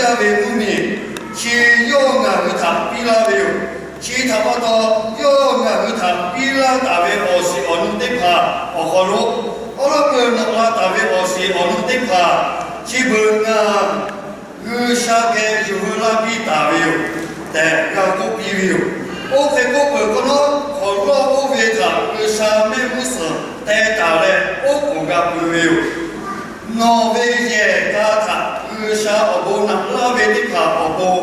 Yaˇ ve mvuhˇmiˬ chi yawˇ ngaˬ hui htaꞈ piˇ laˇ ve yoˬ. Chi htaꞈ pa taw, yawˇ ngaˬ hui htaꞈ piˇ laˇ taˍ ve awˬ shiˍ awˬ nu teˇ hpaˍ awˬ hk'aw lo, awˉ lawˉ peuˬ nawꞈ la taˍ ve awˬ shiˍ awˬ nu teˇ hpaˍ, chi beuꞈ ngaˬ G'uiˬsha geh yuˬ veu laˇ piˇ taˍ ve yoˬ tehꞈ g'a k'oˆ piˇ ve yoˬ. Oˇ hk'e k'oˆ peuˬ hk'awꞈ nawˉ, hk'awꞈ lawˇ oˇ ve htaꞈ G'uiˬsha mehˆ g'uˇ suhˍ teh taˍ leh oˉ k'oˍ g'a peuˬ ve yoˬ. Nawˬ ve yehˬ k'a htaꞈ G'uiˬsha awˬ bon naꞈ laˇ ve teˇ hpaˍ awˬ pon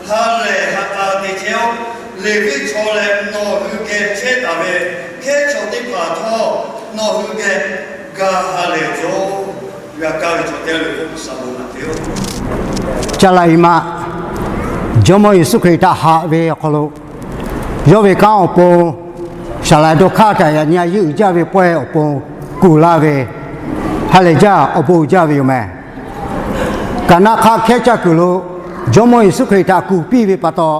ha lehˬ ha k'a te chehˇ-oˆ. Leˍviˆ chaw leh nawˬ hui geh chehˇ taˍ ve hkehˉ chaw teˇ hpaˍ htawˇ nawˬ hui geh ga ha lehˬ cawˬ. G'a kaˇ ve chaw teˇ g'aˇ le k'o, G'uiˬsha bon naꞈ piˇ-oˆ. Caˇ laˇ i maˇ, Jawˇmawˇ Yeˍsuˆ Hkriꞈ htaꞈ haꞈ ve awˬ hk'aw lo, yawˇ ve kanˉ awˬ pon, saˍ laꞈ dawˇ hk'aˇ htaꞈ yaꞈ nyi a yeˇ uiˍ jaˇ ve pawehˇ awˬ pon kuˬ laˇ ve, ha lehˬ jaˇ awˬ bon uiˍ jaˇ ve yoˬ meh. Kaˍnaˆ hk'aˆ hkehˉ caˇ kuiˬ lo Jawˇmawˇ Yeˍsuˆ Hkriꞈ htaꞈ kuˬ piˇ ve pa taw,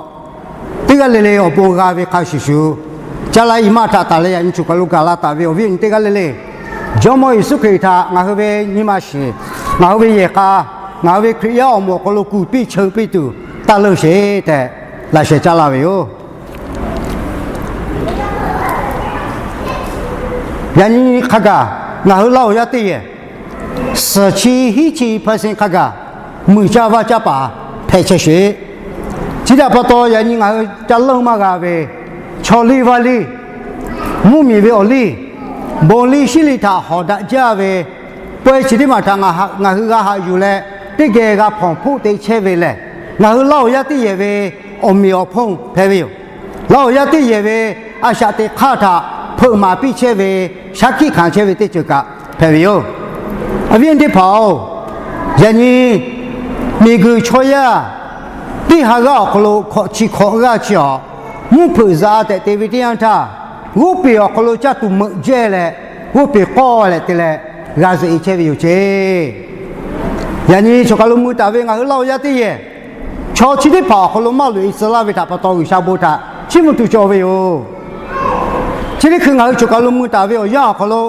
teˇ g'aˇ le le awˬ bon g'a ve hk'a shuˍ shuˍ, caˇ laˇ i maˇ htaꞈ taˍ leh yaꞈ nyi choˬ kaˬ lo gaˬ la taˍ ve awˬ viˉ awˬ nyi teˇ g'aˇ le le, Jawˇmawˇ Yeˍsuˆ Hkriꞈ htaꞈ ngaˬ hui ve nyi ma shiˍ, ngaˬ hui ve yehˬ k'a, ngaˬ hui ve Hkriꞈ yaˇ awˬ moˍ awˬ hk'aw lo kuˬ piˇ cheu piˇ tuˬ taˇ leuˇ sheˍ tehꞈ laꞈ sheh caˇ laˇ ve yoˬ. Yaꞈ nyi hk'a gaˬ ngaˬ hui Laˇ huˍ yaˇ teˇ yehˬ suhˍ chi hiˉ chi hpaˇ sheˍ hk'a gaˬ muiˬ caˇ vaˇ caˇ paˍ hpehꞈ chehˇ sheˍ. Chi htaꞈ pa taw, yaꞈ nyi ngaˬ hui ca leuˇ maˇ g'a ve, chaw liˇ vaˇ liˇ, mvuhˇmiˬ ve awˬ liˇ, bon liˇ shiˉ liˇ htaꞈ hawˍ daꞈ jaˇ ve, pawehˇ chi teˇ maˬ htaꞈ ngaˬ hui g'a haꞈ yuˬ leh, teˇ geh g'a hpawnˬ hpoˆ te chehˇ ve lehˬ, ngaˬ hui Laˇ huˍ yaˇ teˇ yehˬ ve awˬ meꞈ awˬ hponˇ hpehꞈ ve yoˬ. Laˇ huˍ yaˇ teˇ yehˬ ve a shaꞈ teꞈ hk'aˇ htaꞈ hpeuꞈ maˍ piˇ chehˇ ve, shaˉ hkiˆ hkanˍ chehˇ ve teˇ ceuˬ kaꞈ hpehꞈ ve yoˬ. Awˬ viˉ teˇ hpaˍ-oˬ, yaꞈ nyi miˬ guiˬ chaw yaˇ teˇ ha g'aˇ awˬ hk'aw lo hkawꞈ chi hkawꞈ g'aˇ chi awˬ mvuhˇ hpeuꞈ zaꞈ tehꞈ te ve teˇ yanˇ htaˇ, g'oˇ peˬ awˬ hk'aw lo caˇ tuˬ meuꞈ jehˇ leh, g'oˇ peˬ k'awˇ leh te leh g'a zuhꞈ e chehˇ ve yoˬ ceˇ. Yaꞈ nyi choˬ kaˬ lo mui taˍ ve ngaˬ hui Laˇ huˍ yaˇ teˇ yehˬ, chaw chi teˇ hpaˍ awˬ hk'aw lo maˇ loꞈ e tcuh laˇ ve htaꞈ pa taw G'uiˬsha bon htaꞈ chiˇ mvuh tuˬ cawˬ ve yoˬ. Chi teˇ hkui ngaˬ hui choˬ kaˬ lo mui taˍ ve awˬ yanˇ awˬ hk'aw lo,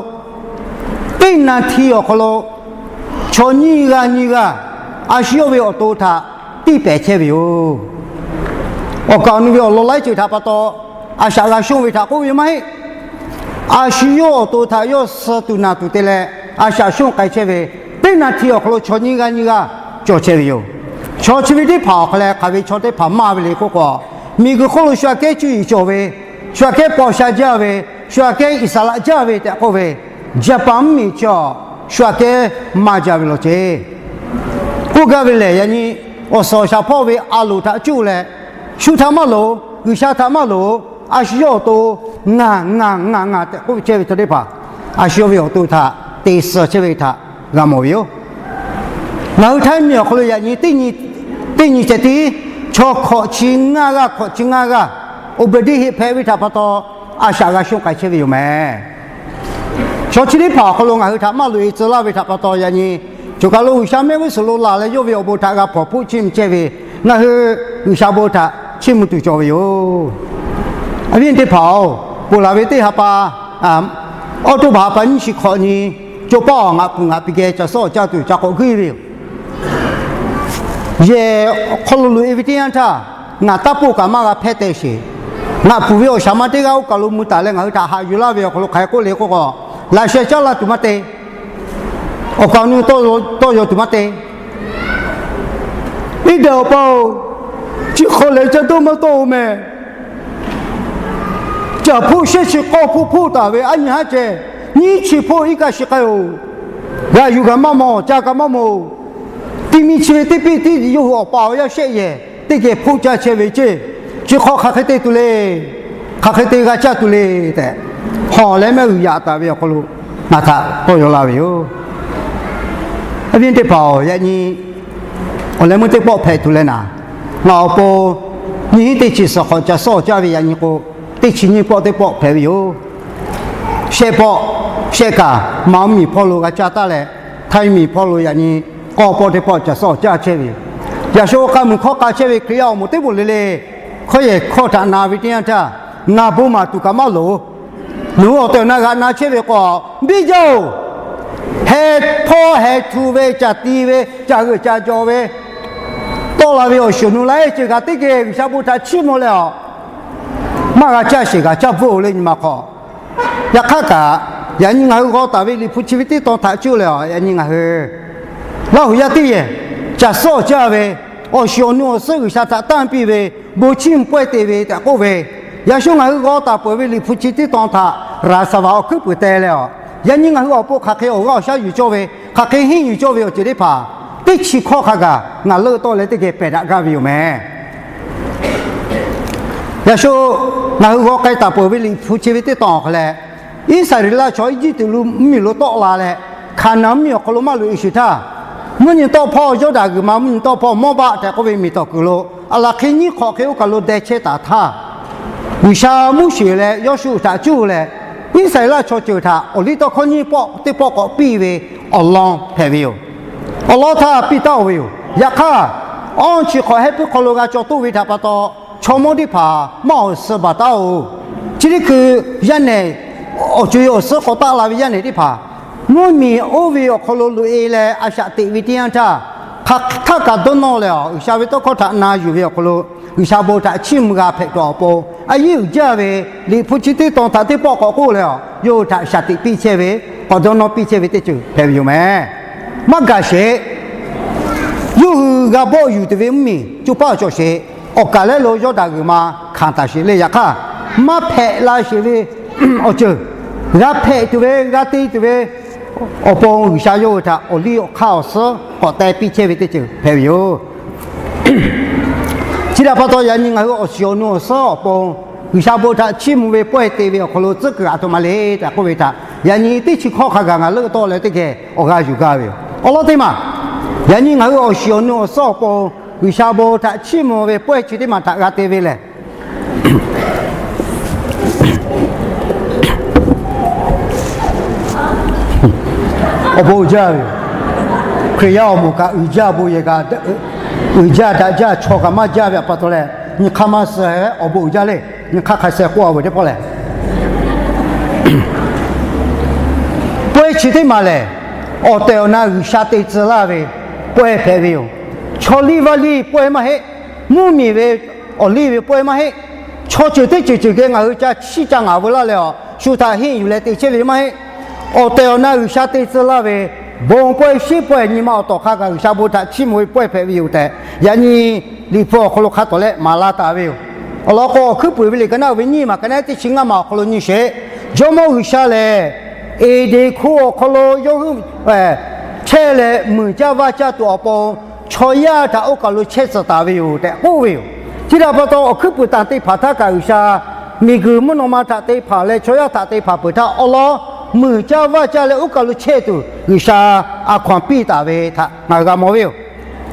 teˇ naˍ hti awˬ hk'aw lo chaw nyiˇ g'aˇ nyiˇ g'aˇ a shu yawˇ ve awˬ to htaꞈ tiˇ pehˍ chehˇ ve yoˬ. Awˬ kaˍ awˬ nu ve awˬ lawn laiˉ ceuˬ htaꞈ pa taw, a shaꞈ g'a shonˇ ve htaꞈ k'oˆ ve maˇ heˆ. A shu yawˇ awˬ to htaꞈ yawˇ suh tuˬ naˬ tuˬ te leh, a shaꞈ shonˇ k'ai chehˇ ve, teˇ naˍ hti awˬ hk'aw lo chaw nyiˇ g'aˇ nyiˇ g'aˇ cawˬ chehˇ ve yoˬ. Chaw chi ve teˇ hpaˍ awˬ hk'aw leh hk'aˬ ve chaw teˇ hpaˍ maˇ ve le k'oˆ k'o, miˬ guiˬ hk'oˆ lo shu aꞈ kehˉ cuˇ yiˍ cawˬ ve, shu aꞈ kehˉ paw sha jaˇ ve, shu aꞈ kehˉ Iˉsaˍreˍlaˆ jaˇ ve tehꞈ k'oˆ ve, Jaˍpaˍ mvuhˇmiˬ chi awˬ shu aꞈ kehˉ maˇ jaˇ ve law ceˇ. K'oˆ gaˇ ve lehˬ, yaꞈ nyi awˬ suhˍ awˬ shaˍ hpawˇ ve a loˍ htaꞈ cuˇ leh, shu htaꞈ maˇ loˍ, G'uiˬsha htaꞈ maˇ loˍ, a shu yawˇ awˬ to ngaˬ ngaˬ ngaˬ ngaˬ tehꞈ k'oˆ ve chehˇ ve chaw teˇ hpaˍ, a shu yawˇ ve awˬ to htaꞈ te suh chehˇ ve htaꞈ g'a mawˬ ve yoˬ. Ngaˬ hui Htaiˇ miˬ awˬ hk'aw lo yaꞈ nyi teˇ nyi ceh tiˉ chaw hkawꞈ chi ngaˇ g'aˇ hkawꞈ chi ngaˇ g'aˇ awˬ beuꞈ deˇ heˆ hpehꞈ ve htaꞈ pa taw, a shaꞈ g'a shonˇ k'ai chehˇ ve yoˬ meh. Chaw chi teˇ hpaˍ awˬ hk'aw lo ngaˬ hui htaꞈ maˇ loꞈ e tcuh laˇ ve htaꞈ pa taw, yaꞈ nyi choˬ kaˬ lo G'uiˬsha mehˆ g'uˇ suhˍ lo laˬ leh yawˇ ve awˬ bon htaꞈ g'a hpawnˬ hpoˆ chiˇ mvuh chehˇ ve, ngaˬ hui G'uiˬsha bon htaꞈ chiˇ mvuh tuˬ cawˬ ve yoˬ. Awˬ viˉ teˇ hpaˍ-oˬ, ponˬ laˬ ve teˇ ha pa, October ha pa nyiˇ chi hkawꞈ nyi, co paˆ awˬ ngaˬ pfuhˍ ngaˬ pi geh ca suhˉ awˬ caˇ tuˬ ca k'awꞈ guˇ ve yoˬ. Yehˬ awˬ hk'aw lo loꞈ e ve teˇ yanˇ htaˇ, ngaˬ taˇ poˆ kaꞈ maˇ g'a hpehˇ teh sheˍ. Ngaˬ pfuhˍ ve awˬ shaˍ ma teˇ g'aˇ oˇ kaˬ lo mui taˍ leh ngaˬ hui htaꞈ haꞈ yuˬ laˇ ve awˬ hk'aw lo hk'aˬ hk'e k'oˆ le k'oˆ k'o, laꞈ sheh caˉ la tuˬ maˇ te. Awˬ kaˍ awˬ nu tawˇ yaw tuˬ maˇ te. Iˉ dehꞈ awˬ pa-oˬ, chi hk'aw lehˬ ca dawˇ maˇ tawˆ-oˬ meh. Caˬ hpoˆ shehˆ chi k'awˇ hpoˆ hpoˆ taˍ ve aˉ nyi haˉ ceh, nyiˇ chi hpoˆ iˉ kaˆ shi k'ai-oˬ. G'a yuˬ kaꞈ maˇ mawˬ, ca kaꞈ maˇ mawˬ-oˬ. Ti mi chi ve teˇ piˇ tiˉ yawˇ hui awˬ pa awˬ yaˇ shehˆ yehˬ teˇ geh hpoˆ caˇ chehˇ ve ceˇ. Chi hk'aw hk'aˬ hk'e te tuˬ le. Hk'aˬ hk'e te g'a caˇ tuˬ le tehꞈ, hawˬ leh mehˆ g'uiˬ yaꞈ taˍ ve awˬ hk'aw lo ngaˬ htaꞈ tawˇ yaw la ve yoˬ. Awˬ viˉ teˇ hpaˍ-oˬ, yaꞈ nyi awˬ leh meuˇ teˇ pawˆ hpehꞈ tuˬ leh naˍ, ngaˬ awˬ pon nyiˇ hinˉ teˇ chi suhˍ hk'awꞈ ca suhˉ awˬ caˇ ve yaꞈ nyi k'o, teˇ chi nyiˇ pawˆ teˇ pawˆ hpehꞈ ve yoˬ. Shehˆ pawˆ, shehˆ kaꞈ, ma miˬ hpawˇ lo g'a caˇ taˉ leh, Htaiˇ miˬ hpawˇ lo yaꞈ nyi k'awˇ pawˆ teˇ pawˆ ca suhˉ awˬ caˇ chehˇ ve yoˬ. Yaꞈ sho k'a muiˬ hkawˇ k'a chehˇ ve Hkriꞈ yaˇ awˬ moˍ teˇ moˍ le le, hkawˇ yehˬ hkawˇ htaꞈ na ve teˇ yanˇ htaˇ, na bon maˍ tuˬ kaꞈ maˇ loˍ. Nawˬ hui awˬ tehˬ awˬ na g'aꞈ na chehˇ ve k'o, biˇ jaˇ-oˬ. Heh hpawˇ heh htu ve, caˬ ti ve, caˬ g'euꞈ caˬ jawˬ ve, tawˆ la ve awˬ shiˍ awˬ nu laiˉ ceuˬ kaꞈ teˇ geh G'uiˬsha bon htaꞈ chiˇ mvuh leh awˬ, maˇ g'a caˇ sheˍ g'a caˇ bvuhˆ le nyi ma hk'aw. Yaꞈ hk'aˇ kaꞈ, yaꞈ nyi ngaˬ hui g'aw taˍ ve Liꞈ hpu chi ve teˇ tawn htaꞈ cuˇ leh awˬ, yaꞈ nyi ngaˬ hui Laˇ huˍ yaˇ teˇ yehˬ, caˬ suhˉ awˬ caˇ ve, awˬ shiˍ awˬ nu awˬ suhˉ G'uiˬsha htaꞈ tanˇ piˇ ve, bon chiˇ mvuh pawehˇ te ve tehꞈ k'oˆ ve, yaꞈ shu ngaˬ hui g'aw taˍ peuˬ ve Liꞈ hpu chi teˇ tawn htaꞈ Raˍsaˍvaˍ awˬ hkuiˉ puiˍ teh leh awˬ, yaꞈ nyi ngaˬ hui awˬ pon hk'aˬ hk'e awˬ g'aˇ awˬ shaˉ yuˬ cawˇ ve, hk'aˬ hk'e henˇ yuˬ cawˇ ve awˬ ceuˬ teˇ hpaˍ teˇ chi hkawˇ hk'a gaˬ ngaˬ leuˆ tawˆ leh teˇ geh pehˬ daꞈ gaˇ ve yoˬ meh. Yaꞈ shu ngaˬ hui g'aw k'ai taˍ peuˬ ve Liꞈ hpu chi ve teˇ tawn awˬ hk'aw leh, Iˉsaˍreˍlaˆ chaw Eˇjiˇtuꞈ mvuhˇmiˬ lo tawˆ la leh, Hkaˍnanˍ mvuhˇmiˬ awˬ hk'aw lo maˇ loꞈ e sheˍ htaˇ, mvuhˇ nyi tawˆ hpawˇ Yawˇdanˍ g'uiˬ ma mvuhˇ nyi tawˆ hpawˇ Mawˇbaˆ tehꞈ k'oˆ ve miˬ tawˍ kuiˬ lo aˬ laˬ hk'e nyiˉ hk'awꞈ hk'e oˇ kaˬ lo deh chehˇ taˍ htaˇ, G'uiˬsha Moˉseˍ leh Yawˇshuˆ htaꞈ cuˇ leh, Iˉsaˍreˍlaˆ chaw ceuˬ htaꞈ awˬ liˇ tawˇ hkawˇ nyiˇ pawˆ teˇ pawˆ k'awꞈ piˇ ve awˬ lawn hpehꞈ ve yoˬ. Awˬ lawn htaˇ piˇ taˉ-oˬ ve yoˬ. Yaꞈ hk'aˇ, awˇ chi hk'awꞈ hehˉ puiˉ hk'aw lo g'a caw toˆ ve htaꞈ pa taw, chaw mawˇ teˇ hpaˍ maˇ awˬ suh baˬ taˉ-oˬ. Chi teˇ hkui yaˇ nehˬ, awˬ co-e awˬ suhˉ k'awꞈ taˆ la ve yaˇ nehˬ teˇ hpaˍ, mvuhˇmiˬ oˇ ve awˬ hk'aw lo loꞈ e leh a shaꞈ teꞈ ve teˇ yanˇ htaˇ, hk'aˬ htaˆ kaꞈ dawˇ nawˇ leh awˬ, G'uiˬsha ve tawˇ hkawˇ htaꞈ na yuˬ ve awˬ hk'aw lo, G'uiˬsha bon htaꞈ chiˇ mvuh g'a hpehꞈ tuˬ awˬ pon, a yeˇ uiˍ jaˇ ve Liꞈ hpu chi teˇ tawn htaꞈ teˇ pawˆ k'awꞈ k'oˆ leh awˬ, yawˇ hui htaꞈ shaˍ tiꞈ piˇ chehˇ ve, k'awꞈ dawˇ nawˇ piˇ chehˇ ve teˇ ceuˬ hpehꞈ ve yoˬ meh. Maˇ gaˬ sheˍ. Yawˇ hui g'a bawˆ yuˬ tuˬ ve mvuhˇmiˬ co paˉ awˬ cawˬ sheˍ. Awˬ kaˬ lehˉ lo Yawˇdanˍ g'uiˬ ma hkanˍ taˍ sheˍ le. Yaꞈ hk'aˇ, maˇ hpehꞈ la sheˍ ve awˬ ceuˬ, g'a hpehꞈ tuˬ ve, g'a te tuˬ ve awˬ pon G'uiˬsha yawˇ hui htaꞈ awˬ liˇ awˬ hk'aˇ awˬ suhˉ k'awꞈ teh piˇ chehˇ ve teˇ ceuˬ hpehꞈ ve yoˬ. Chi htaꞈ pa taw, yaꞈ nyi ngaˬ hui awˬ shiˍ awˬ nu awˬ suhˉ awˬ pon G'uiˬsha bon htaꞈ chiˇ mvuh ve pawehˇ te ve awˬ hk'aw lo tcuhˉ kuiˬ aꞈ htoꞈ ma le tehꞈ k'oˆ ve htaꞈ, yaꞈ nyi teˇ chi hkawˇ hk'a gaˬ ngaˬ leuˆ tawˆ leh teˇ geh awˬ g'aˇ yuˬ gaˇ ve yoˬ. Awˬ lawn teˇ maˬ, yaꞈ nyi ngaˬ hui awˬ shiˍ awˬ nu awˬ suhˉ awˬ pon G'uiˬsha bon htaꞈ chiˇ mvuh ve pawehˇ chi teˇ maˬ htaꞈ g'a te ve lehˬ, awˬ bon uiˍ jaˇ ve yoˬ. Hkriꞈ yaˇ awˬ moˍ kaꞈ uiˍ jaˇ bon yehˬ kaꞈ, uiˍ jaˇ daꞈ jaˇ chaw kaꞈ maˇ jaˇ ve pa taw leh, nyi hk'aˇ maˇ suh, awˬ bon uiˍ jaˇ le. Nyi hk'aˇ hk'a sheh k'oˆ a veuˬ teˇ pawˆ lehˬ, pawehˇ chi teˇ maˬ lehˬ, awˬ tehˬ awˬ na G'uiˬsha te tcuh laˇ ve pawehˇ hpehꞈ ve yoˬ. Chaw liˇ vaˇ liˇ pawehˇ maˇ heˆ. Mvuhˇmiˬ ve awˬ liˇ ve pawehˇ maˇ heˆ. Chaw ceuˬ teˇ ceuˬ ceuˬ geh ngaˬ hui ca chiˇ ca ngaˍ veu laˇ leh awˬ, shu htaꞈ henˇ yuˬ leh te chehˇ ve maˇ heˆ. Awˬ tehˬ awˬ na G'uiˬsha te tcuh laˇ ve bon pawehˇ sheˉ pawehˇ nyi ma awˬ tawˍ hk'a gaˬ G'uiˬsha bon htaꞈ chiˇ mvuh ve pawehˇ hpehꞈ ve yoˬ tehꞈ, yaꞈ nyi Liꞈ hpu awˬ hk'aw lo hk'a tawˍ leh maˍ la taˍ ve yoˬ. Awˬ lawn k'o, Awˬ hkuiˉ puiˍ ve liꞈ ka naˆ uiˍ ve nyiˇ maˬ ka naˆ teˇ chi ngaˇ maˬ awˬ hk'aw lo nyi sheˍ. Jawˇmawˇ G'uiˬsha lehˬ, Eˍdenˍ hkoˇ awˬ hk'aw lo yawˇ hui chehˇ leh muiˬ caˇ vaˇ caˇ tuˬ awˬ pon chaw yaˇ htaꞈ oˇ kaˬ lo chehˇ tcuh taˍ ve yoˬ tehꞈ k'oˆ ve yoˬ. Chi htaꞈ pa taw, awˬ hkuiˉ puiˍ tanˬ te hpanˍ htaˇ kaꞈ G'uiˬsha miˬguiˬ mvuhˇ naw ma htaꞈ te hpanˍ leh chaw yaˇ htaꞈ te hpanˍ peuˬ htaˇ awˬ lawn muiˬ caˇ vaˇ caˇ leh oˇ kaˬ lo chehˇ tuˬ G'uiˬsha a hkaw-anˬ piˇ taˍ ve htaꞈ ngaˬ hui g'a mawˬ ve yoˬ.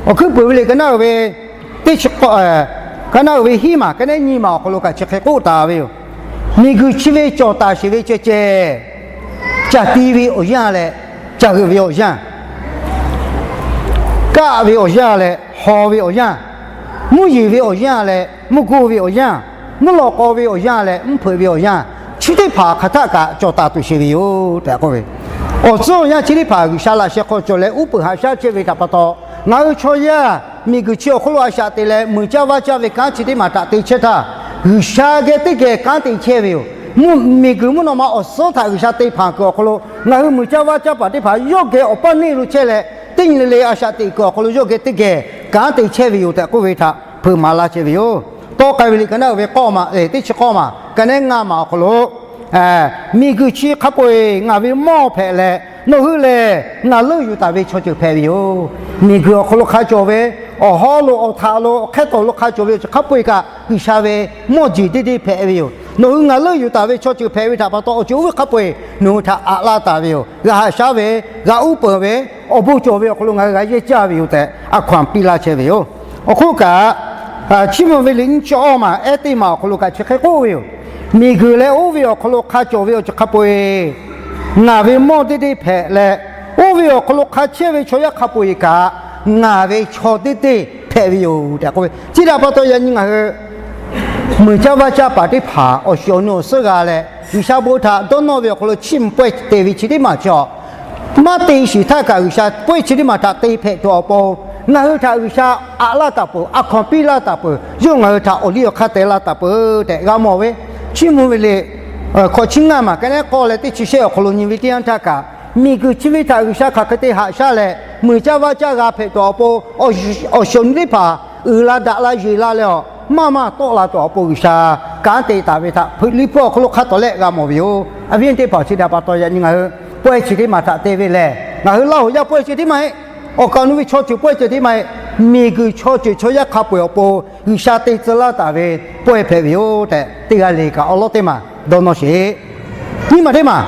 Awˬ hkuiˉ puiˍ ve liꞈ ka naˆ uiˍ ve teˇ chi k'awˇ, ka naˆ uiˍ ve hiˉ maˬ ka naˆ nyiˇ maˬ awˬ hk'aw lo kaꞈ chi hk'e k'oˆ taˍ ve yoˬ. Miˬguiˬ chi ve cawˬ taˍ sheˍ ve ceh ceh, caˬ ti ve awˬ yanˇ leh, caˬ g'euꞈ ve awˬ yanˇ, kaˆ ve awˬ yanˇ leh, haw ve awˬ yanˇ, mvuhˇ yeˬ ve awˬ yanˇ leh mvuhˇ goˇ ve awˬ yanˇ, mvuhˇ lawꞈ k'aw ve awˬ yanˇ leh mvuhˇ hpeuꞈ ve awˬ yanˇ, chi teˇ hpaˍ hk'aˬ htaˆ kaꞈ cawˬ taˍ tuˬ sheˍ ve yoˬ tehꞈ k'oˆ ve. Awˬ tcuhˉ awˬ yanˇ chi teˇ hpaˍ G'uiˬsha laꞈ sheh hk'aw cawˬ leh uˉ peunˍ haꞈ shaˉ chehˇ ve htaꞈ pa taw, ngaˬ hui chaw yaˇ miˬguiˬ chi awˬ hk'oˆ lo a shaꞈ te leh muiˬ caˇ vaˇ caˇ ve kanˉ chi teˇ maˬ htaꞈ te chehˇ htaˇ, G'uiˬsha geh teˇ geh kanˉ te chehˇ ve yoˬ. Miˬguiˬ mvuhˇ naw ma awˬ suhˉ htaꞈ G'uiˬsha te hpanˍ kuiˬ awˬ hk'aw lo ngaˬ hui muiˬ caˇ vaˇ caˇ paˍ teˇ hpaˍ yawˇ geh awˬ paˇ neˇ lo chehˇ leh, teˇ nyi le le a shaꞈ teꞈ kuiˬ awˬ hk'aw lo yawˇ geh teˇ geh kanˉ te chehˇ ve yoˬ tehꞈ k'oˆ ve htaꞈ hpeuꞈ maˍ laˇ chehˇ ve yoˬ. Tawˆ k'ai ve liꞈ ka naˆ uiˍ ve k'awˇ maˬ, teˇ chi k'awˇ maˬ ka naˆ ngaˇ maˬ awˬ hk'aw lo, miˬguiˬ chi hk'a peu-eˬ ngaˬ ve mawˇ hpehꞈ leh, nawˬ hui lehˬ ngaˬ leuˆ yuˬ taˍ ve chaw ceuˬ hpehꞈ ve yoˬ. Miˬguiˬ awˬ hk'aw lo hk'a cawˬ ve, awˬ hawˉ lo awˬ htaꞈ lo awˬ hk'ehˇ tawˍ lo hk'a cawˬ ve awˬ ceuˬ hk'a peu-eˬ kaꞈ G'uiˬsha ve mawˇ jeˬ deˇ deˇ hpehꞈ ve yoˬ. Nawˬ hui ngaˬ leuˆ yuˬ taˍ ve chaw ceuˬ hpehꞈ ve htaꞈ pa taw, awˬ ceuˬ oˇ ve hk'a peu-eˬ nawˬ hui htaꞈ aꞈ laˇ taˍ ve yoˬ. G'a haꞈ shaˉ ve, g'a uˉ peunˍ ve, awˬ bon cawˬ ve awˬ hk'aw lo ngaˬ hui g'a yehˇ caˇ ve yoˬ tehꞈ a hkaw-anˬ piˇ laˇ chehˇ ve yoˬ. Awˬ hk'oˆ kaꞈ, Chiˇ mvuh ve liꞈ nyiˇ chi awˇ maˬ ehˉ teˇ maˬ awˬ hk'aw lo kaꞈ chi hk'e k'oˆ ve yoˬ. Miˬguiˬ leh oˇ ve awˬ hk'aw lo hk'a cawˬ ve awˬ ceuˬ hk'a peu-eˬ ngaˬ ve mawˇ deˇ deˇ hpehꞈ leh, oˇ ve awˬ hk'aw lo hk'a chehˇ ve chaw yaˇ hk'a peu-eˬ kaꞈ ngaˬ ve chaw deˇ deˇ hpehꞈ ve yoˬ tehꞈ k'oˆ ve. Chi htaꞈ pa taw yaꞈ nyi ngaˬ hui muiˬ caˇ vaˇ caˇ paˍ teˇ hpaˍ awˬ shiˍ awˬ nu awˬ suhˉ g'a leh, G'uiˬsha bon htaꞈ dawˇ nawˇ ve awˬ hk'aw lo chiˇ mvuh pawehˇ te ve chi teˇ maˬ chi awˬ maˇ te shiˍ htaˇ kaꞈ G'uiˬsha pawehˇ chi teˇ maˬ htaꞈ te hpehꞈ tuˬ awˬ pon, ngaˬ hui htaꞈ G'uiˬsha aꞈ laˇ taˍ peuˬ, a hkawnˍ piˇ laˇ taˍ peuˬ, yawˇ ngaˬ hui htaꞈ awˬ liˇ awˬ hk'aˇ teh laˇ taˍ peuˬ tehꞈ g'a mawˬ ve. Chiˇ mvuh ve liꞈ hkawꞈ chi ngaˇ maˬ ka neˉ k'awˇ leh teˇ chi shehˆ awˬ hk'aw lo nyi ve teˇ yanˇ htaˇ kaꞈ, miˬguiˬ chi ve htaꞈ G'uiˬsha hk'aˬ hk'e te haꞈ shaˉ leh, muiˬ caˇ vaˇ caˇ g'a hpehꞈ tuˬ awˬ pon, awˬ shawˍ nyi teˇ hpaˍ uiˍ la daꞈ la yeˬ la leh awˬ maˇ maˇ tawˆ la tuˬ awˬ pon G'uiˬsha kanˉ te taˍ ve htaꞈ Liꞈ hpu awˬ hk'aw lo hk'a tawˍ lehˆ g'a mawˬ ve yoˬ. Awˬ viˉ teˇ hpaˍ, chi htaꞈ pa taw yaꞈ nyi ngaˬ hui pawehˇ chi teˇ maˬ htaꞈ te ve lehˬ, ngaˬ hui Laˇ huˍ yaˇ pawehˇ chi teˇ maˬ heˆ. Awˬ kaˍ awˬ nu ve chaw ceuˬ pawehˇ chi teˇ maˬ heˆ. Miˬguiˬ chaw ceuˬ chaw yaˇ hk'a peu-eˬ awˬ pon G'uiˬsha te tcuh laˇ taˍ ve pawehˇ hpehꞈ ve yoˬ tehꞈ teˇ g'aˇ le kaꞈ awˉ lawˉ teˇ maˬ dawˇ nawˇ sheˍ. Nyiˇ maˬ teˇ maˬ,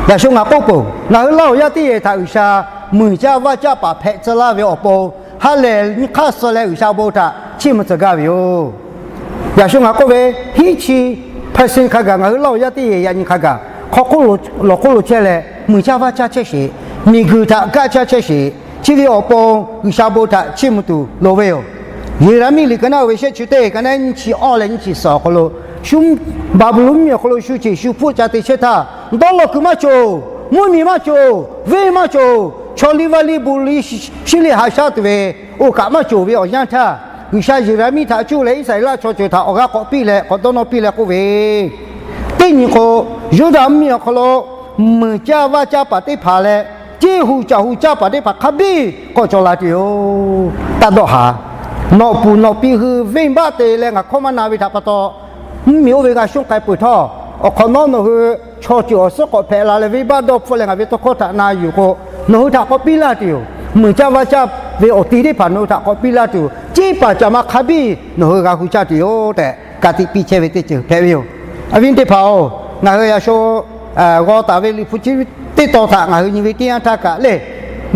yaꞈ shu ngaˬ k'oˆ peuˬ, ngaˬ hui Laˇ huˍ yaˇ teˇ yehˬ htaꞈ G'uiˬsha muiˬ caˇ vaˇ caˇ paˍ hpehꞈ tcuh laˇ ve awˬ pon, ha lehˬ nyi hk'aˇ suh leh G'uiˬsha bon htaꞈ chiˇ mvuh tcuh gaˇ ve yoˬ. Yaꞈ shu ngaˬ k'oˆ ve, hiˉ chi percent hk'a gaˬ ngaˬ hui Laˇ huˍ yaˇ teˇ yehˬ yaꞈ nyi hk'a gaˬ hk'aw k'oˆ lawˬ k'oˆ lo chehˇ leh, muiˬ caˇ vaˇ caˇ chehˇ sheˍ, miˬguiˬ htaꞈ gaˆ caˇ chehˇ sheˍ. Chi ve awˬ pon G'uiˬsha bon htaꞈ chiˇ mvuh tuˬ loˍ ve yoˬ. Yeˍraˍmiˆ liꞈ ka naˉ uiˍ ve shehˆ chi teˇ ka naˉ nyiˇ chi awˇ leh nyiˇ chi suhˍ awˬ hk'aw lo, shu Baˍbuˍlonˍ mvuhˇmiˬ awˬ hk'aw lo shu ceˬ shu hpfuhˆ ca te chehˇ htaˇ, dawˇ law kuiˬ maˇ cawˬ, mvuhˇmiˬ maˇ cawˬ, venˇ maˇ cawˬ, chaw liˇ vaˇ liˇ bon liˇ shiˉ liˇ haꞈ shaˉ tuˬ ve oˇ kaꞈ maˇ cawˬ ve awˬ yanˇ htaˇ, G'uiˬsha Yeˍraˍmiˆ htaꞈ cuˇ leh Iˉsaˍreˍlaˆ chaw ceuˬ htaꞈ awˬ g'aˇ k'awꞈ piˇ leh k'awꞈ dawˇ nawˇ piˇ leh k'oˆ ve, teˇ nyi k'o, Yuˇdaꞈ mvuhˇmiˬ awˬ hk'aw lo muiˬ caˇ vaˇ caˇ paˍ teˇ hpaˍ leh, ceˇ hu caˬ hu caˇ paˍ teˇ hpaˍ hk'a biˇ k'awꞈ cawˬ la tuˬ yoˬ. Taˇ dawˆ haˍ. Nawꞈ puˍ nawꞈ pi hui venˇbaˆ te leh ngaˬ hkawˇ maˇ na ve htaꞈ pa taw, mvuhˇmiˬ oˇ ve g'a shonˇ k'ai peuˬ htawˇ, awˬ hk'awꞈ nawˉ nawˬ hui chaw ceuˬ awˬ suhˉ k'awꞈ hpehꞈ la leh venˇbaˆ dawˇ hpfuhˆ leh ngaˬ ve tawˇ hkawˇ htaꞈ na yuˬ k'o, nawˬ hui htaꞈ k'awꞈ piˇ laˇ tuˬ yoˬ. Muiˬ caˇ vaˇ caˇ ve awˬ ti teˇ hpaˍ nawˬ hui htaꞈ k'awꞈ piˇ laˇ tuˬ yoˬ. Ceˇ paˍ caˍ ma hk'a biˇ nawˬ hui g'a hu caˇ tuˬ yoˬ tehꞈ ka tiꞈ piˇ chehˇ ve teˇ ceuˬ hpehꞈ ve yoˬ. Awˬ viˉ teˇ hpaˍ-oˬ, ngaˬ hui yaꞈ shu g'aw taˍ ve Liꞈ hpu chi teˇ tawn htaꞈ ngaˬ hui nyi ve teˇ yanˇ htaˇ kaꞈ le,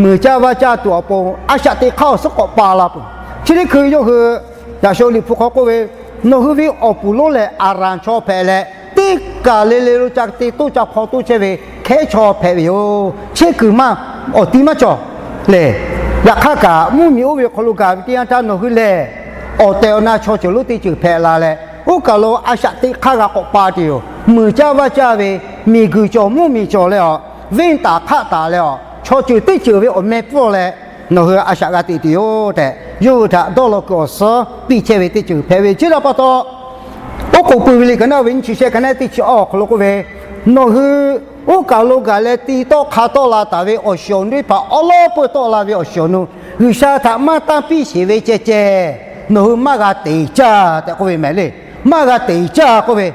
muiˬ caˇ vaˇ caˇ tuˬ awˬ pon a shaꞈ teꞈ hk'aˇ awˬ suhˉ k'awꞈ pa la peuˬ. Chi teˇ hkui yawˇ hui yaꞈ shu Liꞈ hpu hk'aw k'oˆ ve, nawˬ hui ve awˬ puˍ lonˉ lehˬ Aˍraˍ chaw hpehꞈ leh, teˇ kaˬ le le lo ca te toˇ ca hpaw toˇ chehˇ ve hkehˉ chaw hpehꞈ ve yoˬ. Chehˇ kuiˬ maˇ, awˬ ti maˇ cawˬ le. Yaꞈ hk'aˇ kaꞈ mvuhˇmiˬ oˇ ve hk'aw lo gaˬ ve teˇ yanˇ htaˇ nawˬ hui lehˬ, awˬ tehˬ awˬ na chaw ceuˬ lonˉ teˇ ceuˬ hpehꞈ la leh, oˇ kaˬ lo a shaꞈ teꞈ hk'aˇ g'a k'awꞈ pa tuˬ yoˬ. Muiˬ caˇ vaˇ caˇ ve, miˬguiˬ cawˬ mvuhˇmiˬ cawˬ leh awˬ, venˇ taˍ hk'aˆ taˍ leh awˬ, chaw ceuˬ teˇ ceuˬ ve awˬ meh pfuhˇ leh, nawˬ hui a shaꞈ g'a teꞈ tuˬ yoˬ tehꞈ, yawˇ hui htaꞈ dawˇ law kuiˬ awˬ suhˉ piˇ chehˇ ve teˇ ceuˬ hpehꞈ ve. Chi htaꞈ pa taw, oˉ k'oˍ pui ve liꞈ ka naˉ ve nyiˇ chi shehˆ ka naˉ teˇ chi awˇ awˬ hk'aw lo k'oˆ ve, nawˬ hui oˇ kaˬ lo gaˬ leh ti tawˆ hk'a tawˆ la taˍ ve awˬ shiˍ awˬ nu teˇ hpaˍ awˉ lawˉ peuˇ tawˆ la ve awˬ shiˍ awˬ nu, G'uiˬsha htaꞈ maˇ tanˇ piˇ sheˍ ve ceh ceh, nawˬ hui maˇ g'a teꞈ caˇ tehꞈ k'oˆ ve mehˍ le. Maˇ g'a teꞈ caˇ k'oˆ ve,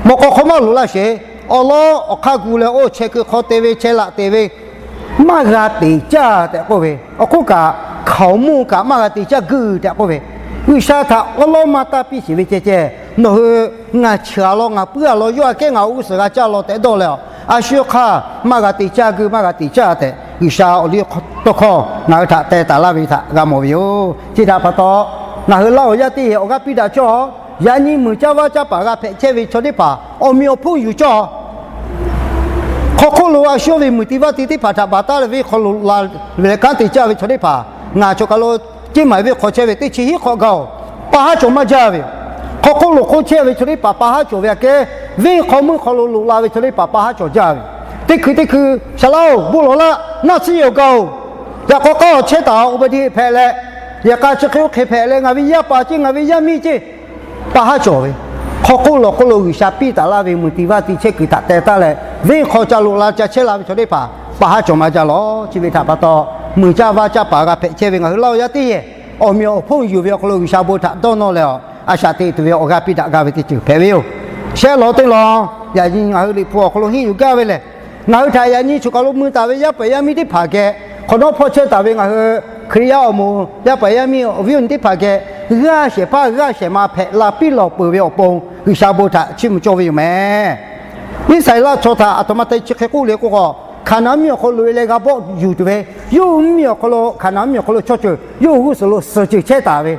mawꞈ k'aw hk'aw maˇ loꞈ laˇ sheˍ. Awˉ lawˉ awˬ hk'aˇ gu leh oˇ chehˇ kuiˬ hk'aw te ve chehˇ laꞈ te ve, maˇ g'a teꞈ caˇ tehꞈ k'oˆ ve, awˬ hk'oˆ kaꞈ hkaoˍmonˇ kaꞈ maˇ g'a teꞈ caˇ guiˇ tehꞈ k'oˆ ve, G'uiˬsha htaꞈ awˉ lawˉ maˇ tanˇ piˇ sheˍ ve ceh ceh, nawˬ hui ngaˬ cheuˬ a law ngaˬ puiˉ a law yawˇ aꞈ kehˉ ngaˬ oˇ g'uˇ suhˍ g'a caˇ law tehꞈ dawˇ leh, a shu hk'aˇ maˇ g'a teꞈ caˇ guiˇ maˇ g'a teꞈ caˇ tehꞈ G'uiˬsha awˬ liˇ tawˇ hkawˇ ngaˬ hui htaꞈ teh taˍ laˇ ve htaꞈ g'a mawˬ ve yoˬ. Chi htaꞈ pa taw, ngaˬ hui Laˇ huˍ yaˇ teˇ yehˬ awˬ g'aˇ piˇ daꞈ cawˇ. Yaꞈ nyi muiˬ caˇ vaˇ caˇ paˍ g'a hpehꞈ chehˇ ve chaw teˇ hpaˍ awˬ meꞈ awˬ hponˇ yuˬ cawˇ. Hk'aw hk'oˆ lo a shu ve muiˬ ti vaˇ ti teˇ hpaˍ htaꞈ baˬ taˉ leh venˇ hk'aw loꞈ la ve leh kanˉ te caˇ ve chaw teˇ hpaˍ, ngaˬ chaw kaˬ lo Ceˇ maiˍ venˇ hk'aw chehˇ ve teˇ chi hiˉ hk'awꞈ gaˬ-oˬ, pa haˉ cawˬ maˇ jaˇ ve yoˬ. Hk'aw hk'oˆ lo hk'oˆ chehˇ ve chaw teˇ hpaˍ pa haˉ cawˬ ve aꞈ kehˉ, venˇ hk'aw meuˇ hk'aw lo loꞈ la ve chaw teˇ hpaˍ pa haˉ cawˬ jaˇ ve yoˬ. Teˇ hkui teˇ hkui, Shaˍ laˇ-oˬ, bon lawˬ laˇ, naˆ tsuhˇ yehˬ awˬ gaˬ-oˬ, yaꞈ k'aw k'aˇ awˬ chehˇ taˍ, awˬ ba diˇ hpehꞈ leh, yehˬ k'a chi hk'e oˇ hk'e hpehꞈ leh, ngaˬ ve yaˇ paˍ ceˇ, ngaˬ ve yaˇ miˇ ceˇ, pa haˉ cawˬ ve. Hk'aw hk'oˆ lawˬ hk'oˆ lo G'uiˬsha piˇ taˍ laˇ ve muiˬ ti vaˇ ti chehˇ kuiˬ htaꞈ teh taˉ leh, venˇ hk'aw ca loꞈ la ca chehˇ la ve chaw teˇ hpaˍ pa haˉ cawˬ maˇ jaˇ lawˬ. Chi ve htaꞈ pa taw, muiˬ caˇ vaˇ caˇ paˍ g'a hpehꞈ chehˇ ve ngaˬ hui Laˇ huˍ yaˇ teˇ yehˬ awˬ meꞈ awˬ hponˇ yuˬ ve awˬ hk'aw lo G'uiˬsha bon htaꞈ dawˇ nawˇ leh, a shaꞈ teꞈ tuˬ ve awˬ g'aˇ piˇ daꞈ gaˇ ve teˇ ceuˬ hpehꞈ ve yoˬ. Shehˆ lawˬ teˇ lawˬ, yaꞈ nyi ngaˬ hui Liꞈ hpu awˬ hk'aw lo henˇ yuˬ gaˇ ve lehˬ, ngaˬ hui htaꞈ yaꞈ nyi choˬ kaˬ lo mui taˍ ve yaˇ paˍ yaˇ miˇ teˇ hpaˍ geh, hk'awꞈ nawˉ hpawˇ chehˇ taˍ ve ngaˬ hui Hkriꞈ yaˇ awˬ moˍ yaˇ paˍ yaˇ miˇ awˬ viˉ awˬ nyi teˇ hpaˍ geh, g'aˇ shehˍ hpaˇ g'aˇ shehˍ ma hpehꞈ la piˇ lawˬ peuˬ ve awˬ pon G'uiˬsha bon htaꞈ chiˇ mvuh cawˇ ve yoˬ mehˍ. Iˉsaˍreˍlaˆ chaw htaꞈ aˬ htoꞈ ma te chi hk'e k'oˆ le k'o k'o, Hkaˍnanˍ mvuhˇmiˬ awˬ hk'aw loꞈ e leh g'a bawˆ yuˬ tuˬ ve, yawˇ hui mvuhˇmiˬ awˬ hk'aw lo Hkaˍnanˍ mvuhˇmiˬ awˬ hk'aw lo chaw ceuˬ yawˇ hui g'uˇ suhˍ lo suhˍ ceuˬ chehˇ taˍ ve,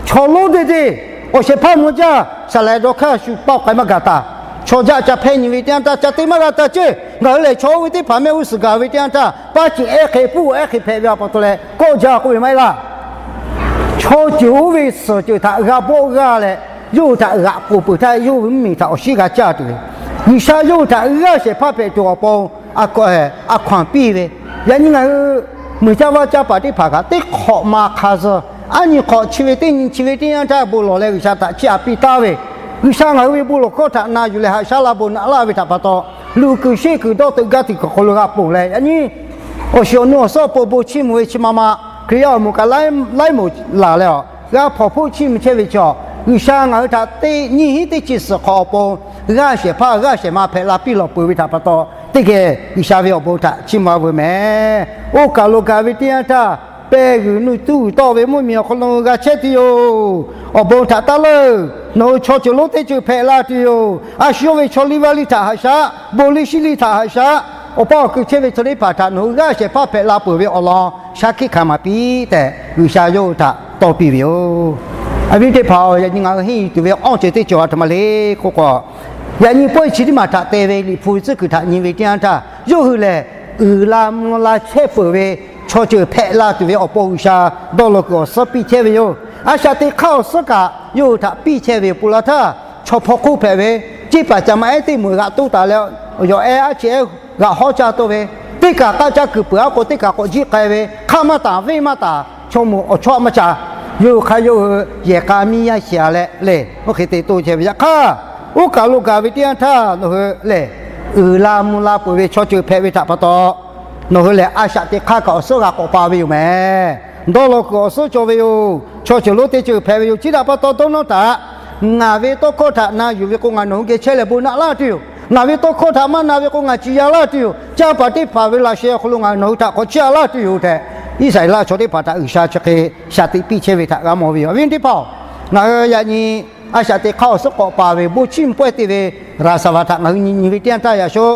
chaw lonˉ deˇ deˇ awˬ shehˍ hpaˇ maw jaˇ, saˍ laꞈ dawˇ hk'aˇ shu paˆ k'ai maˇ gaˬ taˍ. Chaw jaˆ ca hpehˇ nyi ve teˇ yanˇ htaˇ ca te maˇ g'a taˍ ceˇ. Ngaˬ hui lehˬ chaw oˇ ve teˇ hpaˍ mehˆ g'uˇ suhˍ gaˬ ve teˇ yanˇ htaˇ, paˇ ceˬ ehˉ hk'e puˇ ehˉ hk'e hpehꞈ ve a pa taw leh kawˆ jaˇ k'oˆ ve maˇ heˆ laˇ. Chaw ceuˬ oˇ ve suhˍ ceuˬ htaꞈ g'a bawˆ g'aˇ leh, yawˇ hui htaꞈ g'aꞈ k'oˍ peuˬ htaˇ yawˇ hui mvuhˇmiˬ htaꞈ awˬ shinˉ g'a caˇ tuˬ ve, G'uiˬsha yawˇ hui htaꞈ g'aˇ shehˍ hpaˇ hpehꞈ tuˬ awˬ pon a hkawnˍ piˇ ve, Yaꞈ nyi ngaˬ hui muiˬ caˇ vaˇ caˇ paˍ teˇ hpaˍ kaꞈ teˇ hk'awꞈ ma hk'a zuh, aˉ nyi hk'awꞈ chi ve teˇ nyi chi ve teˇ yanˇ htaˇ bon lawˬ leh G'uiˬsha htaꞈ chiˇ aꞈ piˇ taˍ ve, G'uiˬsha ngaˬ hui ve bon lawˬ hkawˇ htaꞈ na yuˬ leh haꞈ shaˉ la bon naꞈ laˇ ve htaꞈ pa taw, luˬ kuiˬ sheˆ kuiˬ dawˇ teuꞈ gaˇ tuˬ awˬ hk'aw lo g'a ponˬ leh, yaꞈ nyi awˬ shiˍ awˬ nu awˬ suhˉ awˬ pon bon chiˇ mvuh ve chi ma ma, Hkriꞈ yaˇ awˬ moˍ kaꞈ laiˉ moˍ laˬ leh awˬ g'a hpawnˬ hpoˆ chiˇ mvuh chehˇ ve chaw, G'uiˬsha ngaˬ hui htaꞈ teˇ nyiˇ hinˉ teˇ chi suhˍ hk'awꞈ awˬ pon g'aˇ shehˍ hpaˇ g'aˇ shehˍ ma hpehꞈ la piˇ lawˬ peuˬ ve htaꞈ pa taw, teˇ geh G'uiˬsha ve awˬ bon htaꞈ chiˇ mvuh a veuˬ mehˍ. Oˇ kaˬ lo gaˬ ve teˇ yanˇ htaˇ, pehˬ g'uiˬ nuˇ tuˇ g'uiˬ tawˆ ve mvuhˇmiˬ awˬ hk'aw lo g'a chehˇ tuˬ yoˬ. Awˬ bon htaꞈ taˇ leuˬ. Nawˬ hui chaw ceuˬ lonˉ teˇ ceuˬ hpehꞈ la tuˬ yoˬ. A shu yawˇ ve chaw liˇ vaˇ liˇ htaꞈ haꞈ shaˉ, bon liˇ shiˉ liˇ htaꞈ haꞈ shaˉ, awˬ pa awˬ kuiˬ chehˇ ve chaw teˇ hpaˍ htaꞈ nawˬ hui g'aˇ shehˍ hpaˇ hpehꞈ la peuˬ ve awˬ lawn shaˉ hkiˆ hkanˍ maˍ piˇ tehꞈ, G'uiˬsha yawˇ hui htaꞈ tawˇ piˇ ve yoˬ. Awˬ viˉ teˇ hpaˍ-oˬ, yaꞈ nyi ngaˬ hui henˇ yuˬ tuˬ ve awˇ ceuˬ teˇ ceuˬ a htoꞈ ma le k'oˆ k'o, yaꞈ nyi pawehˇ chi teˇ maˬ htaꞈ te ve Liꞈ hpu tcuhˉ kuiˬ htaꞈ nyi ve teˇ yanˇ htaˇ, yawˇ hui lehˬ uiˍ la mvuh la chehˇ peuˬ ve chaw ceuˬ hpehꞈ la tuˬ ve awˬ pon G'uiˬsha dawˇ law kuiˬ awˬ suhˉ piˇ chehˇ ve yoˬ. A shaꞈ teꞈ hk'aˇ awˬ suhˉ kaꞈ yawˇ hui htaꞈ piˇ chehˇ ve yoˬ. Pon la htaˇ, chaw hpaw hk'oˆ hpehꞈ ve, ceˇ paˍ ca ma ehˉ teˇ moˍ g'aꞈ toˇ taˍ leh, yawˬ ehˉ aˉ chi ehˉ g'aꞈ hawˉ caˇ toˇ ve, teˇ kaˬ k'aˆ caˇ kuiˬ peuˬ aˉ k'o teˇ kaˬ k'awꞈ jiˆ k'ai ve, hk'aˆ maˇ taˍ, venˇ maˇ taˍ, chaw moˍ awˬ chawˇ maˇ ca. Yawˇ hui hk'a yawˇ hui yehˬ k'a miˇ yaˇ shehˍ leh le, oˇ hk'e te toˇ chehˇ ve yaꞈ hk'aˇ, oˇ kaˬ lo gaˬ ve teˇ yanˇ htaˇ nawˬ hui lehˬ uiˍ la mvuh la peuˬ ve chaw ceuˬ hpehꞈ ve htaꞈ pa taw, nawˬ hui lehˬ a shaꞈ teꞈ hk'aˇ kaꞈ awˬ suhˉ g'a k'awꞈ pa ve yoˬ mehˍ. Dawˇ law kuiˬ awˬ suhˉ cawˬ ve yoˬ. Chaw ceuˬ lonˉ teˇ ceuˬ hpehꞈ ve yoˬ. Chi htaꞈ pa taw dawˇ nawˇ htaꞈ ngaˬ ve tawˇ hkawˇ htaꞈ na yuˬ ve k'o, ngaˬ nawˬ hui geh chehˇ leh bon naꞈ laˇ tuˬ yoˬ. Ngaˬ ve tawˇ hkawˇ htaꞈ maˇ na ve k'o, ngaˬ ciˍ ya laˇ tuˬ yoˬ. Caˇ paˍ teˇ hpaˍ ve laꞈ sheh awˬ hk'aw lo ngaˬ nawˬ hui htaꞈ k'awꞈ chiˇ aꞈ laˇ tuˬ yoˬ tehꞈ, Iˉsaˍreˍlaˆ chaw teˇ hpaˍ htaꞈ G'uiˬsha chi hk'e shaꞈ teꞈ piˇ chehˇ ve htaꞈ g'a mawˬ ve yoˬ. Awˬ viˉ teˇ hpaˍ-oˬ, ngaˬ hui yaꞈ nyi a shaꞈ teꞈ hk'aˇ awˬ suhˉ k'awꞈ pa ve bon chiˇ mvuh pawehˇ te ve raˍsaˍvaˍ htaꞈ ngaˬ hui nyi nyi ve teˇ yanˇ htaˇ, yaꞈ sho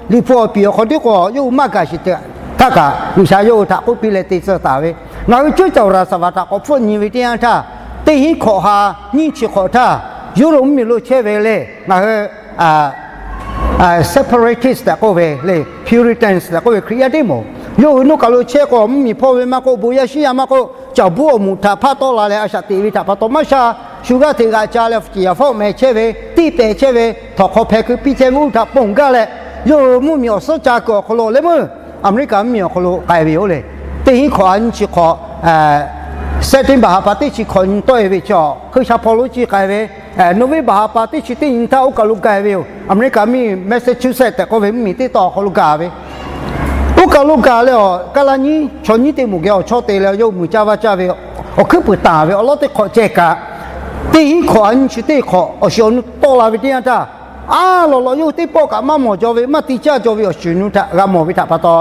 Liꞈ hpu awˬ piˍ awˬ hk'aw tiˉ k'o, yawˇ hui maˇ gaˬ sheˍ htaˇ kaꞈ, G'uiˬsha yawˇ hui htaꞈ k'oˆ piˇ leh te tcuh taˍ ve, ngaˬ hui cuˇ caˬ raˍsaˍvaˍ htaꞈ k'awꞈ hpfuhˆ nyi ve teˇ yanˇ htaˇ, teˇ hinˉ hkawꞈ ha nyiˇ chi hk'awꞈ htaˇ, Europe mvuhˇmiˬ lo chehˇ ve le, ngaˬ hui separatist tehꞈ k'oˆ ve le, Puritans tehꞈ k'oˆ ve Hkriꞈ yaˇ teˇ moˍ, yawˇ hui nuˇ kaˬ lo chehˇ k'o, mvuhˇmiˬ hpawˇ ve maˇ k'oˆ, bon yaˇ shiˉ yaˇ maˇ k'oˆ, caˬ buˉ awˬ moˍ htaꞈ hpaˇ tawˆ la leh a shaꞈ teꞈ ve htaꞈ pa taw maˇ sha, shu g'aˇ hteꞈ g'aꞈ ca leh, ceˬ yaˍ fawˆ meh chehˇ ve, tiˇ pehˍ chehˇ ve, htawnˍ hk'aw hpeh keu piˇ chehˇ ve, oˇ htaꞈ ponˬ gaˇ leh, yawˇ hui mvuhˇmiˬ awˬ suhˉ ca kuiˬ awˬ hk'aw lo leh meuˇ America mvuhˇmiˬ awˬ hk'aw lo k'ai ve yoˬ le. Teˇ hinˉ hkawꞈ ha nyiˇ chi hk'awꞈ, September ha pa teˇ chi hk'awꞈ nyi tawˆ e ve chaw, hkui sha hpaw lo ciˇ k'ai ve, November ha pa teˇ chi teˇ nyi htaˇ oˇ kaˬ lo k'ai ve yoˬ. America mvuhˇmiˬ Massachusetts tehꞈ k'oˆ ve mvuhˇmiˬ teˇ taw awˬ hk'aw lo gaˬ ve, oˇ kaˬ lo gaˬ leh awˬ kaˇ laˇ nyiˉ chaw nyiˉ teˇ moˍ geh awˬ chawˇ te leh, yawˇ hui muiˬ caˇ vaˇ caˇ ve, awˬ hkuiˉ puiˍ taˍ ve awˬ lawˉ teˇ hk'awꞈ ceh kaꞈ, teˇ hinˉ hkawꞈ ha nyiˇ chi teˇ hk'awꞈ awˬ shiˍ awˬ nu tawˆ la ve teˇ yanˇ htaˇ, a lawꞈ lawꞈ yawˇ hui teˇ pawˆ kaꞈ maˇ mawˬ jaw ve, maˇ te caˇ jaw ve awˬ shiˍ nu htaꞈ g'a mawˬ ve htaꞈ pa taw,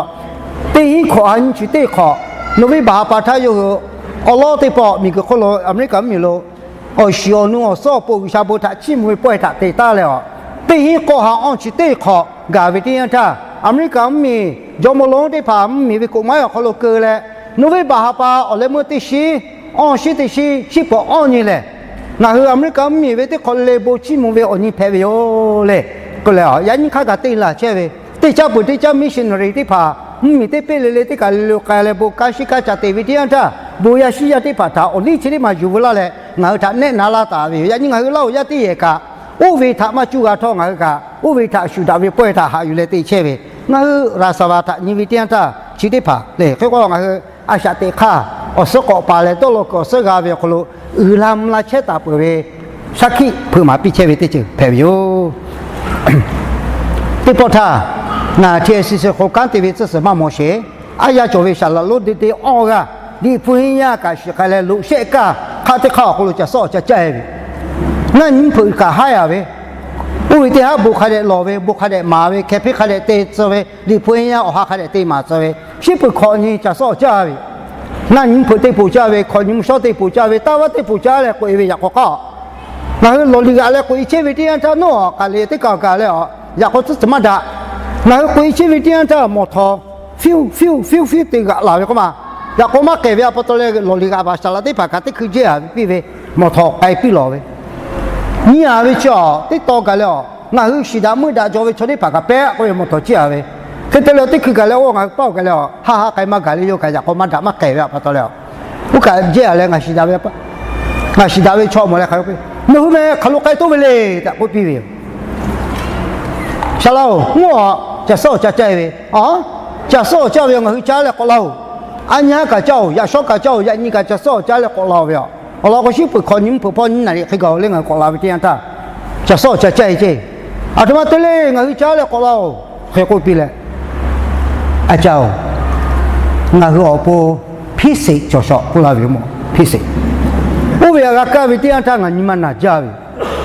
teˇ hinˉ hkawꞈ ha nyiˇ chi teˇ hk'awꞈ November ha pa htaˇ yawˇ hui awˬ lawˉ teˇ pawˆ miˬguiˬ hk'oˆ lo America mvuhˇmiˬ lo awˬ shiˍ awˬ nu awˬ suhˉ awˬ pon G'uiˬsha bon htaꞈ chiˇ mvuh ve pawehˇ htaꞈ te taˉ leh awˬ, teˇ hinˉ hkawꞈ ha awˇ chi teˇ hk'awꞈ gaˬ ve teˇ yanˇ htaˇ, America mvuhˇmiˬ jawˇmawˇ lonˉ teˇ hpaˍ mvuhˇmiˬ ve koꞈ maiˉ awˬ hk'aw lo keu leh, November ha pa awˬ leh meuˇ teˇ shiˉ, awˇ shiˉ teˇ shiˉ, shiˉ pawˍ awˇ nyi lehˬ, ngaˬ hui America mvuhˇmiˬ ve teˇ hk'awꞈ le le bon chiˇ mvuh ve awˬ nyi hpehꞈ ve yoˬ le. K'o leh, yaꞈ nyi hk'aˇ kaꞈ te laˬ chehˇ ve, teˇ caˇ peuˬ teˇ caˇ missionary teˇ hpaˍ mvuhˇmiˬ teˇ peˇ le le teˇ kaˬ le le k'ai leh bon kanˉ shiˉ kanˉ ca te ve teˇ yanˇ htaˇ, bon yaˇ shiˉ yaˇ teˇ hpaˍ htaꞈ awˬ liˇ chi teˇ maˬ yuˬ veu laˇ leh ngaˬ hui htaꞈ nehˆ na laˇ taˍ ve yoˬ. Yaꞈ nyi ngaˬ hui Laˇhuˍ yaˇ teˇ yehˬ kaꞈ, oˇ ve htaꞈ maˇ cuˇ g'a htawˇ ngaˬ hui kaꞈ oˇ ve htaꞈ shuˍ daꞈ ve pawehˇ htaꞈ haꞈ yuˬ leh te chehˇ ve, ngaˬ hui raˍsaˍvaˍ htaꞈ nyi ve teˇ yanˇ htaˇ chi teˇ hpaˍ le hk'e k'o, ngaˬ hui a shaꞈ teꞈ hk'aˇ awˬ suhˉ k'awꞈ pa leh dawˇ law kuiˬ awˬ suhˉ g'a ve awˬ hk'aw lo uiˍ la mvuh la chehˇ taˍ peuˬ ve shaˉ hkiˆ hpeuꞈ maˍ piˇ chehˇ ve teˇ ceuˬ hpehꞈ ve yoˬ. Teˇ pawˆ htaˇ, ngaˬ T S C C hk'aw kanˉ te ve tcuhˇ suhˍ maˇ mawˬ sheˍ. Aˉ yaˇ cawˬ ve saˍ laˍ lonˉ de de awˇ g'aˇ, Liꞈ hpu henˇ yaˇ kaꞈ shiˍ k'ai leh loꞈ shehˆ kaˇ hk'aˆ teˇ hk'aˇ awˬ hk'aw lo ca suhˉ awˬ ca caˇ e ve, naˇ nyi hpeuꞈ kaꞈ haˉ ya ve, oˇ ve teˇ haˉ bon hk'a dehꞈ lawˬ ve, bon hk'a dehꞈ maˍ ve, hkeh hpeˇ hk'a dehꞈ te tcuh ve, Liꞈ hpu henˇ yaˇ awˬ ha hk'a dehꞈ te maˍ tcuh ve, shiˉ peuˬ hkawꞈ nyi ca suhˉ awˬ caˇ ve, naˇ nyi hpeuꞈ teˇ poˬ caˇ ve, hkawꞈ nyi mvuhˇ shawˉ teˇ poˬ caˇ ve, taˇ vaˇ teˇ poˬ caˇ leh k'oꞈ e ve yaꞈ k'aw k'aˇ, ngaˬ hui lawˬ liꞈ g'aꞈ leh k'oꞈ e chehˇ ve teˇ yanˇ htaˇ, nawˬ aˬ k'aˍ liꞈ teˇ kaˬ awˬ gaˬ leh a, yaꞈ k'aw tcuhˉ tcuhˬ maˇ daꞈ. Ngaˬ hui k'oꞈ e chehˇ ve teˇ yanˇ htaˇ, mawˬ htaw fiˇ fiˇ fiˇ fiˇ te g'aꞈ laˬ ve k'oˆ ma. Yaꞈ k'aw maˇ k'ehˬ ve a pa taw leh, lawˬ liꞈ g'aꞈ baˬ saˍ laˍ teˇ hpaˍ kaꞈ teˇ hkui jehˇ a ve piˇ ve, mawˬ htaw k'ai piˇ lawˬ ve, nyi a ve chi a teˇ taw gaˬ leh a, ngaˬ hui shiˍ daꞈ meuˇ daꞈ jaw ve chaw teˇ hpaˍ kaꞈ pehˉ k'oˆ ve mawˬ htaw ciˇ a ve, hk'e te leh teˇ hkui gaˬ leh, oˇ ngaˬ hui paˇ gaˬ leh a, haˉ haˉ k'ai maˇ gaˬ le, yawˇ kaꞈ yaꞈ k'aw maˇ daꞈ maˇ k'ehˬ ve a pa taw leh a, oˇ kaꞈ jehˇ a leh, ngaˬ shiˍ daꞈ ve, ngaˬ shiˍ daꞈ ve chaw mawˬ leh hk'aˬ lo k'o, nawˬ hui meh hk'aˬ lo k'ai toˇ ve le tehꞈ k'oˆ piˇ ve yoˬ. Saˍ laˍ-oˬ, mvuhˇ a ca suhˉ awˬ ca caˇ e ve, a Caˬ suhˉ awˬ caˇ ve ngaˬ hui caˇ leh k'awꞈ la-oˬ. A nyi haˉ kaꞈ caˇ-oˬ, yaꞈ shawˉ kaꞈ caˇ-oˬ, yaꞈ nyi kaꞈ caˬ suhˉ awˬ caˇ leh k'awꞈ la-oˬ ve yoˬ. Awˬ lawn k'o, shiˉ peuˬ hkawꞈ nyi mvuhˇ hpeuꞈ hpawˇ nyiˇ naˍ riˍ hk'e gaˬ-oˬ le, ngaˬ hui k'awꞈ la ve teˇ yanˇ htaˇ, caˬ suhˉ awˬ caˇ caˇ-e ceˇ. Aˬ htoꞈ ma te le, ngaˬ hui caˇ leh k'awꞈ la-oˬ hk'e k'oˆ piˇ leh, A caˇ-oˬ, ngaˬ hui awˬ pon hpiˇ sheˍ cawˬ shawˍ k'oˆ laˇ ve yoˬ mawˬ, hpiˇ sheˍ. Oˇ ve htaꞈ g'a kaˇ ve teˇ yanˇ htaˇ ngaˬ nyi ma naˬ jaˇ ve.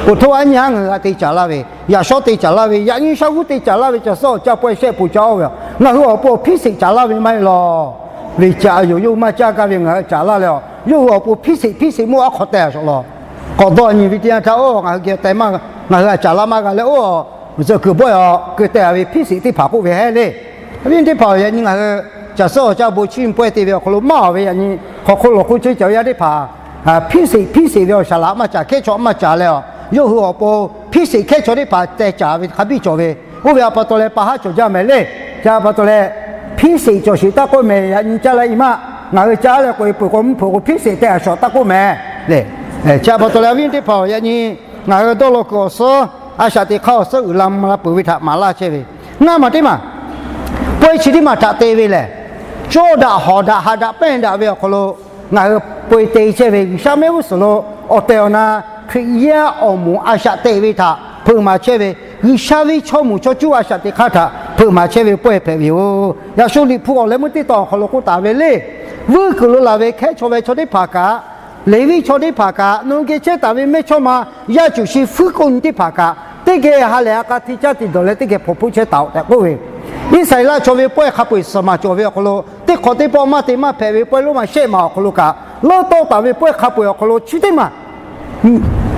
K'oˬ htoˆ a nyi haˉ ngaˬ hui g'a te caˍ laˇ ve, yaꞈ shawˉ te caˍ laˇ ve, yaꞈ nyi shaˉ g'uˇ te caˍ laˇ ve, caˬ suhˉ awˬ caˇ pawehˇ shehˆ poˬ caˇ-oˬ ve, ngaˬ hui awˬ pon hpiˇ sheˍ caˍ laˇ ve maˇ heˆ lawˬ. Ve caꞈ yoˬ, yawˇ hui maˇ caˇ gaˇ ve ngaˬ hui caˍ laˇ leh, yawˇ hui awˬ pon hpiˇ sheˍ hpiˇ sheˍ mawˇ aˉ hk'aw teh-a shawˍ lawˬ. K'awꞈ dawˇ nyi ve teˇ yanˇ htaˇ, oˇ ngaˬ hui geh teh maˇ, ngaˬ hui a caˍ laˇ maˇ g'a leh, oˇ zuhꞈ kuiˬ bawehˇ-a keu teh-a ve hpiˇ sheˍ teˇ hpaˍ k'oˆ ve heˆ le. Awˬ viˉ teˇ hpaˍ-oˬ, yaꞈ nyi ngaˬ hui caˬ suhˉ awˬ caˇ bon chiˇ mvuh pawehˇ te ve awˬ hk'aw lo maˇ-oˬ ve, yaꞈ nyi hk'aw hk'oˆ lawˬ hk'oˆ chehˇ cawˬ ve yaˇ teˇ hpaˍ hpiˇ sheˍ hpiˇ sheˍ ve awˬ shaˍ laꞈ maˇ caˍ, hkehˉ chaw maˇ caˍ leh, yawˇ hui awˬ pon hpiˇ sheˍ hkehˉ chaw teˇ hpaˍ teh caˍ ve hk'a biˇ cawˬ ve. Oˇ ve a pa taw leh pa haˉ cawˬ jaˇ mehˍ le. Chi a pa taw leh, hpiˇ sheˍ cawˬ sheˍ taˇ k'oˆ mehˍ, yaꞈ nyi caˇ la-e maˇ. Ngaˬ hui caˇ leh k'oꞈ-e peuˬ k'o, mvuhˇ hpeuꞈ k'o hpiˇ sheˍ teh-a shawˍ taˇ k'oˆ mehˍ le. Chi a pa taw leh awˬ viˉ teˇ hpaˍ-oˬ, yaꞈ nyi ngaˬ hui dawˇ law kuiˬ awˬ suhˉ, a shaꞈ teꞈ hk'aˇ awˬ suhˉ uiˍ la mvuh la peuˬ ve htaꞈ maˍ laˇ chehˇ ve, ngaˇ maˬ teˇ maˬ, pawehˇ chi teˇ maˬ htaꞈ te ve lehˬ, cawˇ daꞈ hawˍ daꞈ haꞈ daꞈ pehnˇ daꞈ ve awˬ hk'aw lo ngaˬ hui peu-e te chehˇ ve, G'uiˬsha mehˆ g'uˇ suhˍ lo awˬ tehˬ awˬ na Hkriꞈ yaˇ awˬ moˍ a shaꞈ teꞈ ve htaꞈ hpeuꞈ maˍ chehˇ ve, G'uiˬsha ve chaw moˍ chaw cuˇ a shaꞈ teꞈ hk'aˇ htaꞈ hpeuꞈ maˍ chehˇ ve pawehˇ hpehꞈ ve yoˬ. Yaꞈ shu Liꞈ hpu awˬ leh meuˇ teˇ tawn awˬ hk'aw lo k'oˆ taˍ ve le, vuiˇ kuiˬ lo laˬ ve hkehˉ chaw ve chaw teˇ hpaˍ kaꞈ, Leˍviˆ chaw teˇ hpaˍ kaꞈ, nawˬ hui geh chehˇ taˍ ve mehˇchawˇma yaˇ cuˬ shi fuiˉ k'oˆ nyi teˇ hpaˍ kaꞈ, teˇ geh ha lehˬ ha k'a hti caˇ tiꞈ dawˬ leh teˇ geh hpawnˬ hpoˆ chehˇ taˍ-oꞈ tehꞈ k'oˆ ve, Iˉsaˍreˍlaˆ chaw ve pawehˇ hk'a peu-eˬ suhˍ maˍ cawˬ ve awˬ hk'aw lo, teˇ hk'awꞈ teˇ pawˆ maˇ te maˇ hpehꞈ ve pawehˇ lonˉ maˬ shehˆ maˬ awˬ hk'aw lo kaꞈ, leuˉ tawˆ taˍ ve pawehˇ hk'a peu-eˬ awˬ hk'aw lo chi teˇ maˬ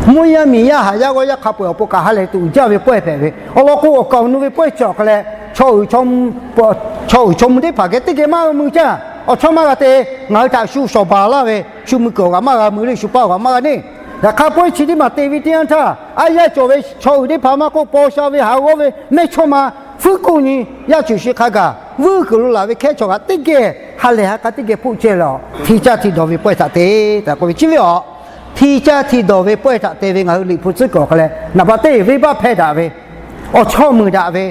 mvuhˇ yaˇ miˬ yaˇ haꞈ yaˇ g'awˇ yaˇ hk'a peu-eˬ awˬ pon kaꞈ ha lehˬ tuˬ uiˍ jaˇ ve pawehˇ hpehꞈ ve. Awˬ lawn k'o, awˬ kaˍ awˬ nu ve pawehˇ chi awˬ hk'a leh, chaw uiˍ chaw mvuh teˇ hpaˍ geh teˇ geh maˇ g'a mui caˇ. Awˬ chawˇ maˇ g'a te, ngaˬ hui htaꞈ shu shawˍ baˬ laˇ ve, shu mui kuiˬ awˬ g'aꞈ maˇ g'a mui le, shu paˇ awˬ g'aꞈ maˇ g'a neˇ. Yaꞈ hk'aˇ pawehˇ chi teˇ maˬ te ve teˇ yanˇ htaˇ, a yaˇ cawˬ ve chaw uiˍ teˇ hpaˍ maˇ k'oˆ, paw sha ve haꞈ g'awˇ ve mehˇchawˇma fuiˉ k'oˆ nyi yaˇ cuˬ shi hk'a gaˬ, vuiˇ kuiˬ lo laˬ ve hkehˉ chaw kaꞈ teˇ geh ha lehˬ ha k'a teˇ geh hpoˆ chehˇ leh, hti caˇ hti dawˬ ve pawehˇ htaꞈ te tehꞈ k'oˆ ve chi ve aˬ. Hti caˇ hti dawˬ ve pawehˇ htaꞈ te ve ngaˬ hui Liꞈ hpu tcuhˉ kuiˬ awˬ hk'a leh, naˍ baꞈ teˇ venˇbaˆ hpehˇ daꞈ ve, awˬ chawˇ muiˬ daꞈ ve,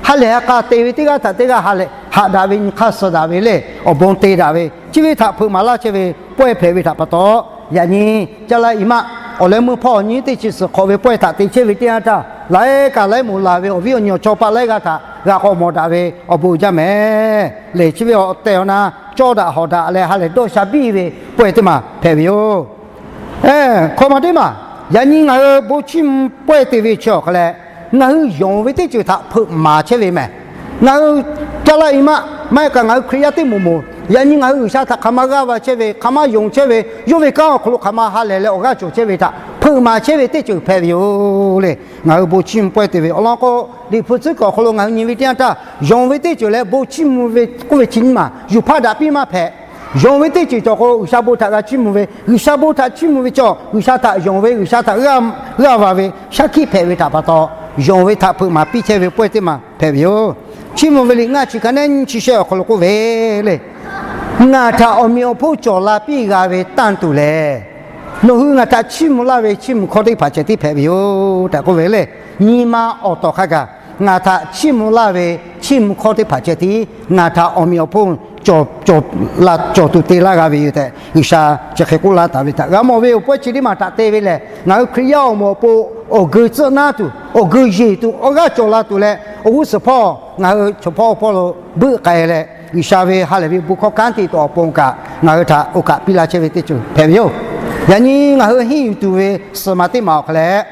ha lehˬ ha k'a te ve teˇ g'aˇ htaꞈ teˇ g'aˇ ha lehˬ haꞈ daꞈ ve, nyi hk'aˇ suh daꞈ ve le, awˬ bon te daꞈ ve, chi ve htaꞈ hpeuꞈ maˍ laˇ chehˇ ve pawehˇ hpehꞈ ve htaꞈ pa taw, yaꞈ nyi caˇ la-e maˇ awˬ leh meuˇ hpawˇ nyi teˇ chi suhˍ hk'awꞈ ve pawehˇ htaꞈ te chehˇ ve teˇ yanˇ htaˇ, laiˉ kaꞈ laiˉ moˍ laˬ ve awˬ viˉ awˬ nyi awˬ chawˇ paˆ laiˉ g'aˇ htaꞈ g'a k'awꞈ mawˬ daꞈ ve awˬ bon jaˇ mehˍ le. Chi ve awˬ tehˬ awˬ na cawˇ daꞈ hawˍ daꞈ leh ha lehˬ dawˇ sha biˇ ve pawehˇ teˇ maˬ hpehꞈ ve yoˬ. Hkawꞈ maˬ teˇ maˬ, yaꞈ nyi ngaˬ hui bon chiˇ mvuh pawehˇ te ve chi awˬ hk'a leh, ngaˬ hui yonˍ ve teˇ ceuˬ htaꞈ hpeuꞈ maˍ chehˇ ve mehˍ. Ngaˬ hui caˇ la-e maˇ maˇ heˆ kaꞈ ngaˬ hui Hkriꞈ yaˇ teˇ moˍ moˍ, yaꞈ nyi ngaˬ hui G'uiˬsha htaꞈ hk'aˬ ma g'aˇ va chehˇ ve, hk'aˬ ma yonˍ chehˇ ve, yawˇ ve kanˉ awˬ hk'aw lo hk'aˬ ma ha lehˬ leh awˬ g'aˇ cawˬ chehˇ ve htaꞈ hpeuꞈ maˍ chehˇ ve teˇ ceuˬ hpehꞈ ve yoˬ le. Ngaˬ hui bon chiˇ mvuh pawehˇ te ve awˬ lawn k'o, Liꞈ hpu tcuhˉ kuiˬ awˬ hk'aw lo ngaˬ hui nyi ve teˇ yanˇ htaˇ, yonˍ ve teˇ ceuˬ leh bon chiˇ mvuh ve k'oˆ ve chi nyiˇ maˬ yuˬ hpaˇ daꞈ piˇ maˇ hpehꞈ. Yonˍ ve teˇ ceuˬ cawˬ k'o, G'uiˬsha bon htaꞈ g'a chiˇ mvuh ve, G'uiˬsha bon htaꞈ chiˇ mvuh ve cawˬ, G'uiˬsha htaꞈ yonˍ ve, G'uiˬsha htaꞈ g'aˇ va ve shaˉ hkiˆ hpehꞈ ve htaꞈ pa taw, yonˍ ve htaꞈ hpeuꞈ maˍ piˇ chehˇ ve pawehˇ teˇ maˬ hpehꞈ ve yoˬ. Chiˇ mvuh ve liꞈ ngaˇ chi hk'a nehˉ nyiˇ chi shehˆ awˬ hk'aw lo k'oˆ ve le, Ngaˬ htaꞈ awˬ meꞈ awˬ hponˇ cawˬ la piˇ g'a ve tanˇ tuˬ lehˬ, nawˬ hui ngaˬ htaꞈ chiˇ mvuh laˇ ve chiˇ mvuh hkawˇ teˇ hpaˍ ceh tiˉ hpehꞈ ve yoˬ tehꞈ k'oˆ ve le. Nyi ma awˬ tawˍ hk'a gaˬ ngaˬ htaꞈ chiˇ mvuh laˇ ve chiˇ mvuh hkawˇ teˇ hpaˍ ceh tiˉ ngaˬ htaꞈ awˬ meꞈ awˬ hponˇ cawˬ tuˬ te laˇ g'a ve yoˬ tehꞈ G'uiˬsha chi hk'e k'oˆ laˇ taˍ ve htaꞈ g'a mawˬ ve yoˬ. Pawehˇ chi teˇ maˬ htaꞈ te ve lehˬ, ngaˬ hui Hkriꞈ yaˇ awˬ moˍ awˬ pon awˬ geu tcuhˆ naˉ tuˬ, awˬ geu yeˬ tuˬ, awˬ g'aˇ cawˬ la tuˬ leh, awˬ g'uˇ suhˍ hpawˇ ngaˬ hui chaw hpawˇ awˬ hpawˇ lo buiˆ k'ai leh, G'uiˬsha ve ha lehˬ ve bon hkawˇ kanˉ te tuˬ awˬ pon kaꞈ ngaˬ hui htaꞈ oˇ kaꞈ piˇ laˇ chehˇ ve teˇ ceuˬ hpehꞈ ve yoˬ. Yaꞈ nyi ngaˬ hui henˇ yuˬ tuˬ ve suhˍ maˬ teˇ maˬ awˬ hk'a leh,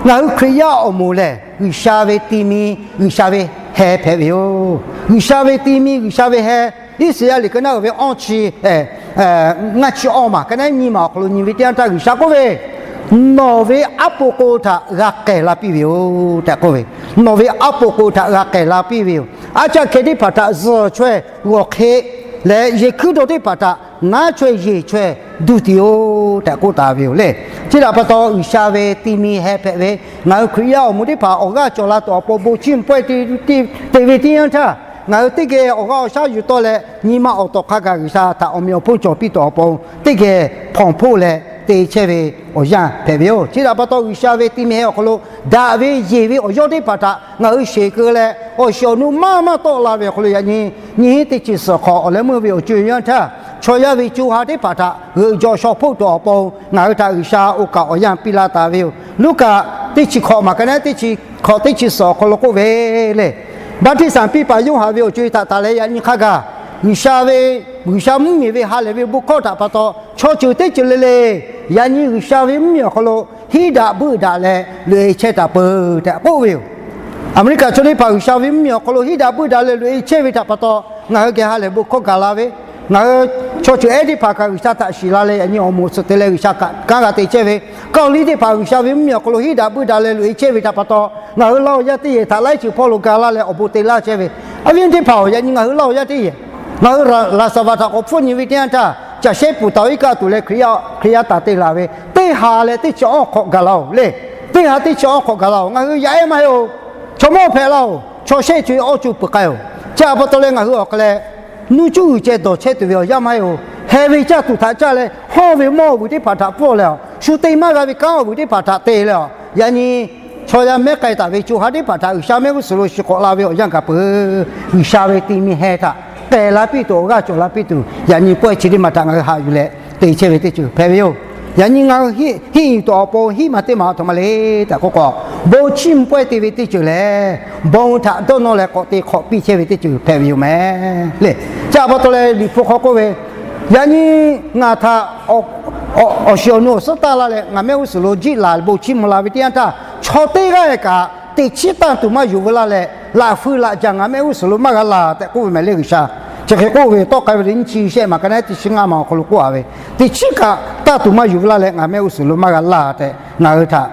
ngaˬ hui Hkriꞈ yaˇ awˬ moˍ lehˬ, G'uiˬsha ve ti mi, G'uiˬsha ve heh hpehꞈ ve yoˬ. G'uiˬsha ve ti mi, G'uiˬsha ve heh, Iˉsaˍreˍlaˆ liꞈ ka naˉ uiˍ ve awˇ chi ngaˇ chi awˇ maˬ ka naˉ nyiˇ maˬ awˬ hk'aw lo nyi ve teˇ yanˇ htaˇ G'uiˬsha k'oˆ ve, Nawˬ ve aˉ po k'o htaꞈ g'a k'ehˬ la piˇ ve yoˬ tehꞈ k'oˆ ve, Nawˬ ve aˉ po k'o htaꞈ g'a k'ehˬ la piˇ ve yoˬ. Aˉ caˆ hkeh teˇ hpaˍ htaꞈ zuhˬ chaweh g'awˬ hk'e leh, yehˬ hkuiˉ dawˇ teˇ hpaˍ htaꞈ naˉ chaweh yeˬ chaweh duˇ tiꞈ-oˬ tehꞈ k'oˆ taˍ ve yoˬ le. Chi htaꞈ pa taw, G'uiˬsha ve ti mi heh hpehꞈ ve, ngaˬ hui Hkriꞈ yaˇ awˬ moˍ teˇ hpaˍ awˬ g'aˇ cawˬ la tuˬ awˬ pon bon chiˇ mvuh pawehˇ te ve teˇ yanˇ htaˇ, ngaˬ hui teˇ geh awˬ g'aˇ awˬ shaˉ yuˬ tawˆ leh, nyi ma awˬ tawˍ hk'a gaˬ G'uiˬsha htaꞈ awˬ meꞈ awˬ hponˇ cawˬ piˇ tuˬ awˬ pon teˇ geh hpawnˬ hpoˆ leh, te chehˇ ve awˬ yanˇ hpehꞈ ve yoˬ. Chi htaꞈ pa taw, G'uiˬsha ve ti mi heh awˬ hk'aw lo daꞈ ve yeˬ ve awˬ yawˇ teˇ hpaˍ htaꞈ ngaˬ hui sheˍ keu leh, awˬ shiˍ awˬ nu maˇ maˇ tawˆ la ve awˬ hk'aw lo yaꞈ nyi nyiˇ hinˉ teˇ chi suhˍ hk'awꞈ awˬ leh meuˇ ve awˬ co-e yanˇ htaˇ, chaw yaˇ ve co ha teˇ hpaˍ htaꞈ g'euꞈ jawꞈ shaw hpoˆ tuˬ awˬ pon ngaˬ hui htaꞈ G'uiˬsha oˇ kaꞈ awˬ yanˇ piˇ laˇ taˍ ve yoˬ. Luˉkaꞈ teˇ chi hkawꞈ maˬ ka naˉ teˇ chi hkawꞈ teˇ chi suhˍ awˬ hk'aw lo k'oˆ ve le, baˆtiˆsaˬ piˇ paˍ Yoˇhanˬ ve awˬ co-e htaꞈ taˍ leh yaꞈ nyi hk'a gaˬ G'uiˬsha ve, G'uiˬsha mvuhˇmiˬ ve ha lehˬ ve bon hkawˇ htaꞈ pa taw, chaw ceuˬ teˇ ceuˬ le le yaꞈ nyi G'uiˬsha ve mvuhˇmiˬ awˬ hk'aw lo hiˉ daꞈ buiˆ daꞈ leh loꞈ-e chehˇ taˍ peuˬ tehꞈ k'oˆ ve yoˬ. Aˍmeˍriˆkaꞈ chaw teˇ hpaˍ G'uiˬsha ve mvuhˇmiˬ awˬ hk'aw lo hiˉ daꞈ buiˆ daꞈ leh loꞈ-e chehˇ ve htaꞈ pa taw, ngaˬ hui geh ha lehˬ bon hkawˇ gaˬ la ve, ngaˬ hui chaw ceuˬ ehˉ teˇ hpaˍ kaꞈ G'uiˬsha htaꞈ shiˍ la leh yaꞈ nyi awˬ moˍ suhˍ te leh G'uiˬsha kaꞈ kanˉ g'a te chehˇ ve, Kaoˇliˇ teˇ hpaˍ G'uiˬsha ve mvuhˇmiˬ awˬ hk'aw lo hiˉ daꞈ buiˆ daꞈ leh loꞈ-e chehˇ ve htaꞈ pa taw, ngaˬ hui laˇ awˬ yaˇ teˇ yehˬ htaꞈ laiˉ ceuˬ hpawˇ lo ga laˇ leh awˬ bon te laˇ chehˇ ve. Aˬ viˉ teˇ hpaˍ-oˬ, yaꞈ nyi ngaˬ hui laˇ awˬ yaˇ teˇ yehˬ, ngaˬ hui laꞈ shaˍ vaꞈ htaꞈ k'awꞈ hpfuhˆ nyi ve teˇ yanˇ htaˇ, caˬ shehˉ puˍ taˍ-oˬ iˉ kaˆ tuˬ leh Hkriꞈ yaˇ taˍ te laˬ ve teˇ ha leh teˇ chi awˇ hk'awꞈ gaˬ la-oˬ le. Teˇ ha teˇ chi awˇ hk'awꞈ gaˬ la-oˬ. Ngaˬ hui yaꞈ ehˉ maˇ heˆ-oˬ. Chaw mawˇ hpehꞈ laˇ-oˬ. Chaw shehˆ co-e awˇ co peuˬ k'ai-oˬ. Chi htaꞈ pa taw leh ngaˬ hui awˬ hk'aw leh nuˇ cuˇ uiˍ ceh dawˬ chehˇ tuˬ ve awˬ yanˇ maˇ heˆ-oˬ. Heh ve caˇ tuˬ htaꞈ caˇ leh hawˇ ve mawˇ awˬ vuiˬ teˇ hpaˍ htaꞈ pfuhˇ leh-aˬ, shu te maˇ g'a ve kanˉ awˬ vuiˬ teˇ hpaˍ htaꞈ te leh-aˬ, yaꞈ nyi chaw yaˇ mehˉ k'ai taˍ ve co ha teˇ hpaˍ htaꞈ G'uiˬsha mehˆ g'uˇ suhˍ lo shiˍ k'awꞈ la ve awˬ yanˇ gaˬ peuˬ. G'uiˬsha ve ti mi heh htaꞈ k'ehˬ la piˇ tuˬ, awˬ g'aˇ cawˬ la piˇ tuˬ, yaꞈ nyi pawehˇ chi teˇ maˬ htaꞈ ngaˬ hui haꞈ yuˬ leh te chehˇ ve teˇ ceuˬ hpehꞈ ve yoˬ. Yaꞈ nyi ngaˬ hui hiˆ nyi tuˬ awˬ pon hiˆ maˬ teˇ maˬ a htoꞈ ma le tehꞈ k'oˆ k'o, bon chiˇ mvuh pawehˇ te ve teˇ ceuˬ lehˬ, bon htaꞈ dawˇ nawˇ leh k'awꞈ te hk'awꞈ piˇ chehˇ ve teˇ ceuˬ hpehꞈ ve yoˬ mehˍ le. Chi htaꞈ pa taw leh Liꞈ hpu hk'aw k'oˆ ve, yaꞈ nyi ngaˬ htaꞈ awˬ shiˍ awˬ nu awˬ suhˉ taˇ laˇ leh ngaˬ mehˆ g'uˇ suhˍ lo jiˆ laˬ bon chiˇ mvuh la ve teˇ yanˇ htaˇ, chaw teˇ g'aˇ kaꞈ teꞈ chiˉ tanˇ tuˬ maˇ yuˬ veu laˇ leh, laꞈ fui laꞈ jaˬ ngaˬ mehˆ g'uˇ suhˍ lo maˇ g'a laˬ tehꞈ k'oˆ ve mehˍ le G'uiˬsha. Chi hk'e k'oˆ ve tawˆ k'ai ve le nyiˇ chi shehˆ maˬ ka naˉ teˇ chi ngaˇ maˬ awˬ hk'aw lo k'oˆ a ve, teꞈ chiˉ kaꞈ tanˇ tuˬ maˇ yuˬ veu laˇ leh ngaˬ mehˆ g'uˇ suhˍ lo maˇ g'a laˇ tehꞈ ngaˬ hui htaꞈ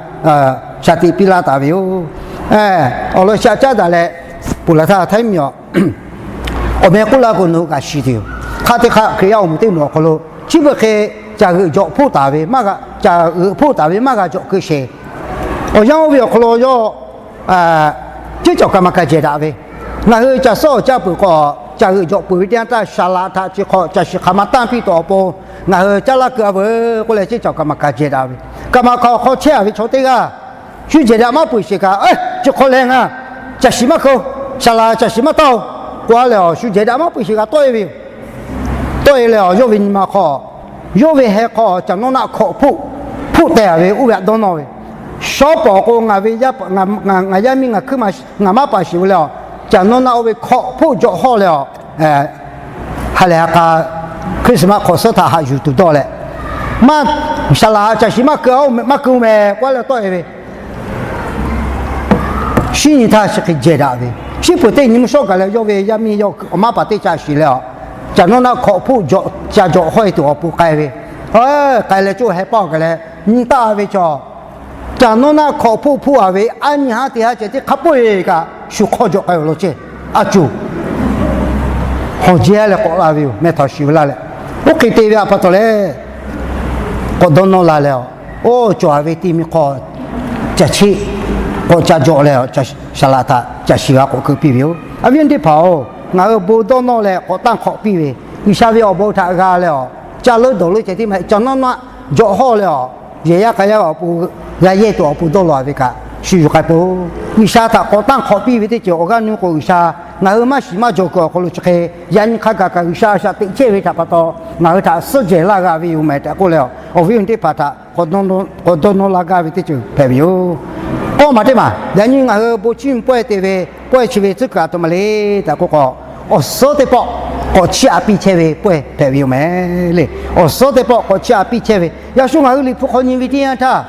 shaˍ tiꞈ piˇ laˇ taˍ ve yoˬ. Awˬ lawn shaꞈ caˉ daꞈ leh, puˍ laˬ htaˇ htaiˉ miˬ awˬ meh k'oˆ laˇ k'o nawˬ hui kaꞈ shiˍ tuˬ yoˬ. Hk'aˆ teˇ hk'aˆ Hkriꞈ yaˇ awˬ moˍ teˇ moˍ awˬ hk'aw lo chi beuꞈ hk'e caˬ g'euꞈ jawꞈ hpoˆ taˍ ve maˇ g'a, caˬ g'euꞈ hpoˆ taˍ ve maˇ g'a jawꞈ keu sheˍ. Awˬ yanˇ oˇ ve awˬ hk'aw lo yawˇ ceˇ cawˬ kaꞈ maˇ kaꞈ jehˬ daꞈ ve, ngaˬ hui caˬ suhˉ awˬ caˇ peuˬ k'o, caˬ g'euꞈ jawꞈ peuˬ ve teˇ yanˇ htaˇ, saˍ laꞈ htaꞈ chi hk'aw caˬ shiˍ hk'aˬ ma tanˇ piˇ tuˬ awˬ pon ngaˬ hui caˇ laˇ keu a veuˬ k'oˆ leh, ceˇ cawˬ kaꞈ maˇ kaꞈ jehˬ daꞈ ve, kaꞈ maˇ hk'aˬ hk'aw chehˇ a ve chaw teˇ g'aˇ shu jehˬ daꞈ maˇ peuˬ sheˍ kaꞈ, chi hk'aw leh ngaˬ caˬ shiˍ maˇ keu, saˍ laꞈ caˬ shiˍ maˇ taˇ-oˬ k'oˆ a leh, awˬ shu jehˬ daꞈ maˇ peuˬ sheˍ kaꞈ tawˆ e ve yoˬ. Tawˆ e leh, awˬ yawˇ ve nyi ma hk'aw, yawˇ ve heh hk'aw caˬ nawˇ naˆ hkawꞈ hpoˆ, hpoˆ teh a ve oˇ ve htaꞈ dawˇ nawˇ ve, shawˉ pawˍ k'o ngaˬ ve, ngaˬ yaˇ miˇ ngaˬ hkuiˉ ma, ngaˬ maˇ paˍ shiˍ ve leh, awˬ caˬ nawˇ naˆ oˇ ve hkawꞈ hpoˆ jawꞈ hawˇ leh, awˬ ha lehˬ ha k'a Christmas hk'awꞈ suhˉ htaꞈ haꞈ yuˬ tuˬ dawˇ leh, maˇ saˍ laꞈ caˬ shiˍ maˇ keu, maˇ keu mehˍ k'oˆ leh tawˆ e ve, shinˉ nyi htaˇ chi hk'e jehˬ daꞈ ve, chi peuˬ teˇ nyi mvuhˇ shawˉ gaˬ leh yawˇ ve yaˇ miˇ yawˇ awˬ maˇ paˍ teˇ ca shiˍ leh, awˬ caˬ nawˇ naˆ hkawꞈ hpoˆ jawꞈ ca jawꞈ hawˇ e tuˬ awˬ pon k'ai ve, k'ai leh coˇ heh paˇ gaˬ leh nyi taˇ ve chaw, caˬ nawˇ naˆ hkawꞈ hpoˆ hpoˆ a ve aˉ nyi haˉ te haˉ ceh teˇ hk'a peu-eˬ kaꞈ shu hk'aw jawꞈ k'ai awˬ lawn ceˇ, a cuˬ hawˬ jehˇ leh k'awꞈ la ve yoˬ. Meh htaꞈ shiˍ ve laˇ leh, oˇ hk'e te ve a pa taw leh, k'awꞈ dawˇ nawˇ la leh, oˇ cawˬ a ve ti mi hk'aw caˬ cheˆ k'awꞈ ca jawꞈ leh, saˍ laꞈ htaꞈ caˬ shiˍ g'a k'awꞈ keu piˇ ve yoˬ. Aˬ viˉ teˇ hpaˍ-oˬ, ngaˬ hui bon dawˇ nawˇ leh k'awꞈ tanˇ hk'awꞈ piˇ ve, G'uiˬsha ve awˬ bon htaꞈ g'a leh, awˬ ca leuˉ dawˬ leuˉ ceh tiˉ maˇ heˆ, caˬ nawˇ naˆ jawꞈ hawˇ leh, awˬ yehˬ yaˇ k'a yaˇ awˬ pon g'a yehˇ tuˬ awˬ pon dawˇ law ve kaꞈ shu yuˬ k'ai peuˬ. G'uiˬsha htaꞈ k'awꞈ tanˇ hk'awꞈ piˇ ve teˇ ceuˬ awˬ g'aˇ nuˇ k'o, G'uiˬsha ngaˬ hui maˇ shiˍ maˇ jawˬ kuiˬ awˬ hk'aw lo chi hk'e yaꞈ nyi hk'a gaˬ kaꞈ G'uiˬsha a shaꞈ teꞈ chehˇ ve htaꞈ pa taw, ngaˬ hui htaꞈ suhˉ jehˬ laˇ g'a ve yoˬ mehˍ tehꞈ k'oˆ leh, awˬ viˉ awˬ nyi teˇ hpaˍ htaꞈ k'awꞈ dawˇ nawˇ la gaˇ ve teˇ ceuˬ hpehꞈ ve yoˬ. K'awˇ maˬ teˇ maˬ yaꞈ nyi ngaˬ hui bon chiˇ mvuh pawehˇ te ve, pawehˇ chi ve tcuhˉ kuiˬ a htoꞈ ma le tehꞈ k'oˆ k'o, awˬ suhˉ teˇ pawˆ k'awꞈ chiˇ aꞈ piˇ chehˇ ve pawehˇ hpehꞈ ve yoˬ mehˍ le. Awˬ suhˉ teˇ pawˆ k'awꞈ chiˇ aꞈ piˇ chehˇ ve, yaꞈ shu ngaˬ hui Liꞈ hpu hk'aw nyi ve teˇ yanˇ htaˇ,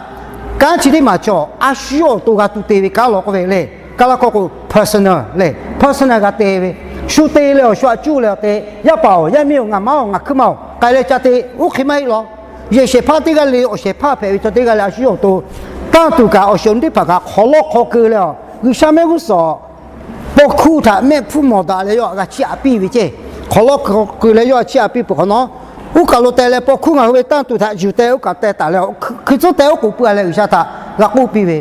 kanˉ chi teˇ maˬ cawˬ a shu awˬ to g'a tu te ve kanˉ law k'oˆ ve le. Kaˇlaˇ hkawˇ k'o personal le, personal g'a te ve, shu te leh awˬ shu aꞈ cuˇ leh awˬ te, yaˇ paˍ-oˬ, yaˇ miˇ-oˬ, ngaˬ maˇ-oˬ, ngaˬ hkuiˉ ma-oˬ, k'ai leh ca te, oˇ hk'e maˇ heˆ law. Yehˬ shehˍ hpaˇ teˇ g'aˇ le, awˬ shehˍ hpaˇ hpehꞈ ve chaw teˇ g'aˇ le, a shu awˬ to tanˇ tuˬ kaꞈ awˬ shiˍ awˬ nu teˇ hpaˍ kaꞈ hk'awꞈ lawˉ hk'aw keu leh, G'uiˬsha mehˆ g'uˇ suhˍ paw hkuˇ htaꞈ mehˆ hpfuhˇ mawˬ daꞈ leh yawˇ htaꞈ g'a chiˇ aꞈ piˇ ve ceˇ. Hk'awꞈ lawˉ hk'aw keu leh yawˇ htaꞈ chiˇ aꞈ piˇ peuˬ hk'awꞈ nawˉ, oˇ kaˬ lo teh leh paw hkuˇ ngaˬ hui ve tanˇ tuˬ htaꞈ yuˬ teh oˇ kaˬ teh taˍ leh, hkui tcuhˉ teh oˉ k'oˍ pui a leh G'uiˬsha htaꞈ g'a k'oˆ piˇ ve,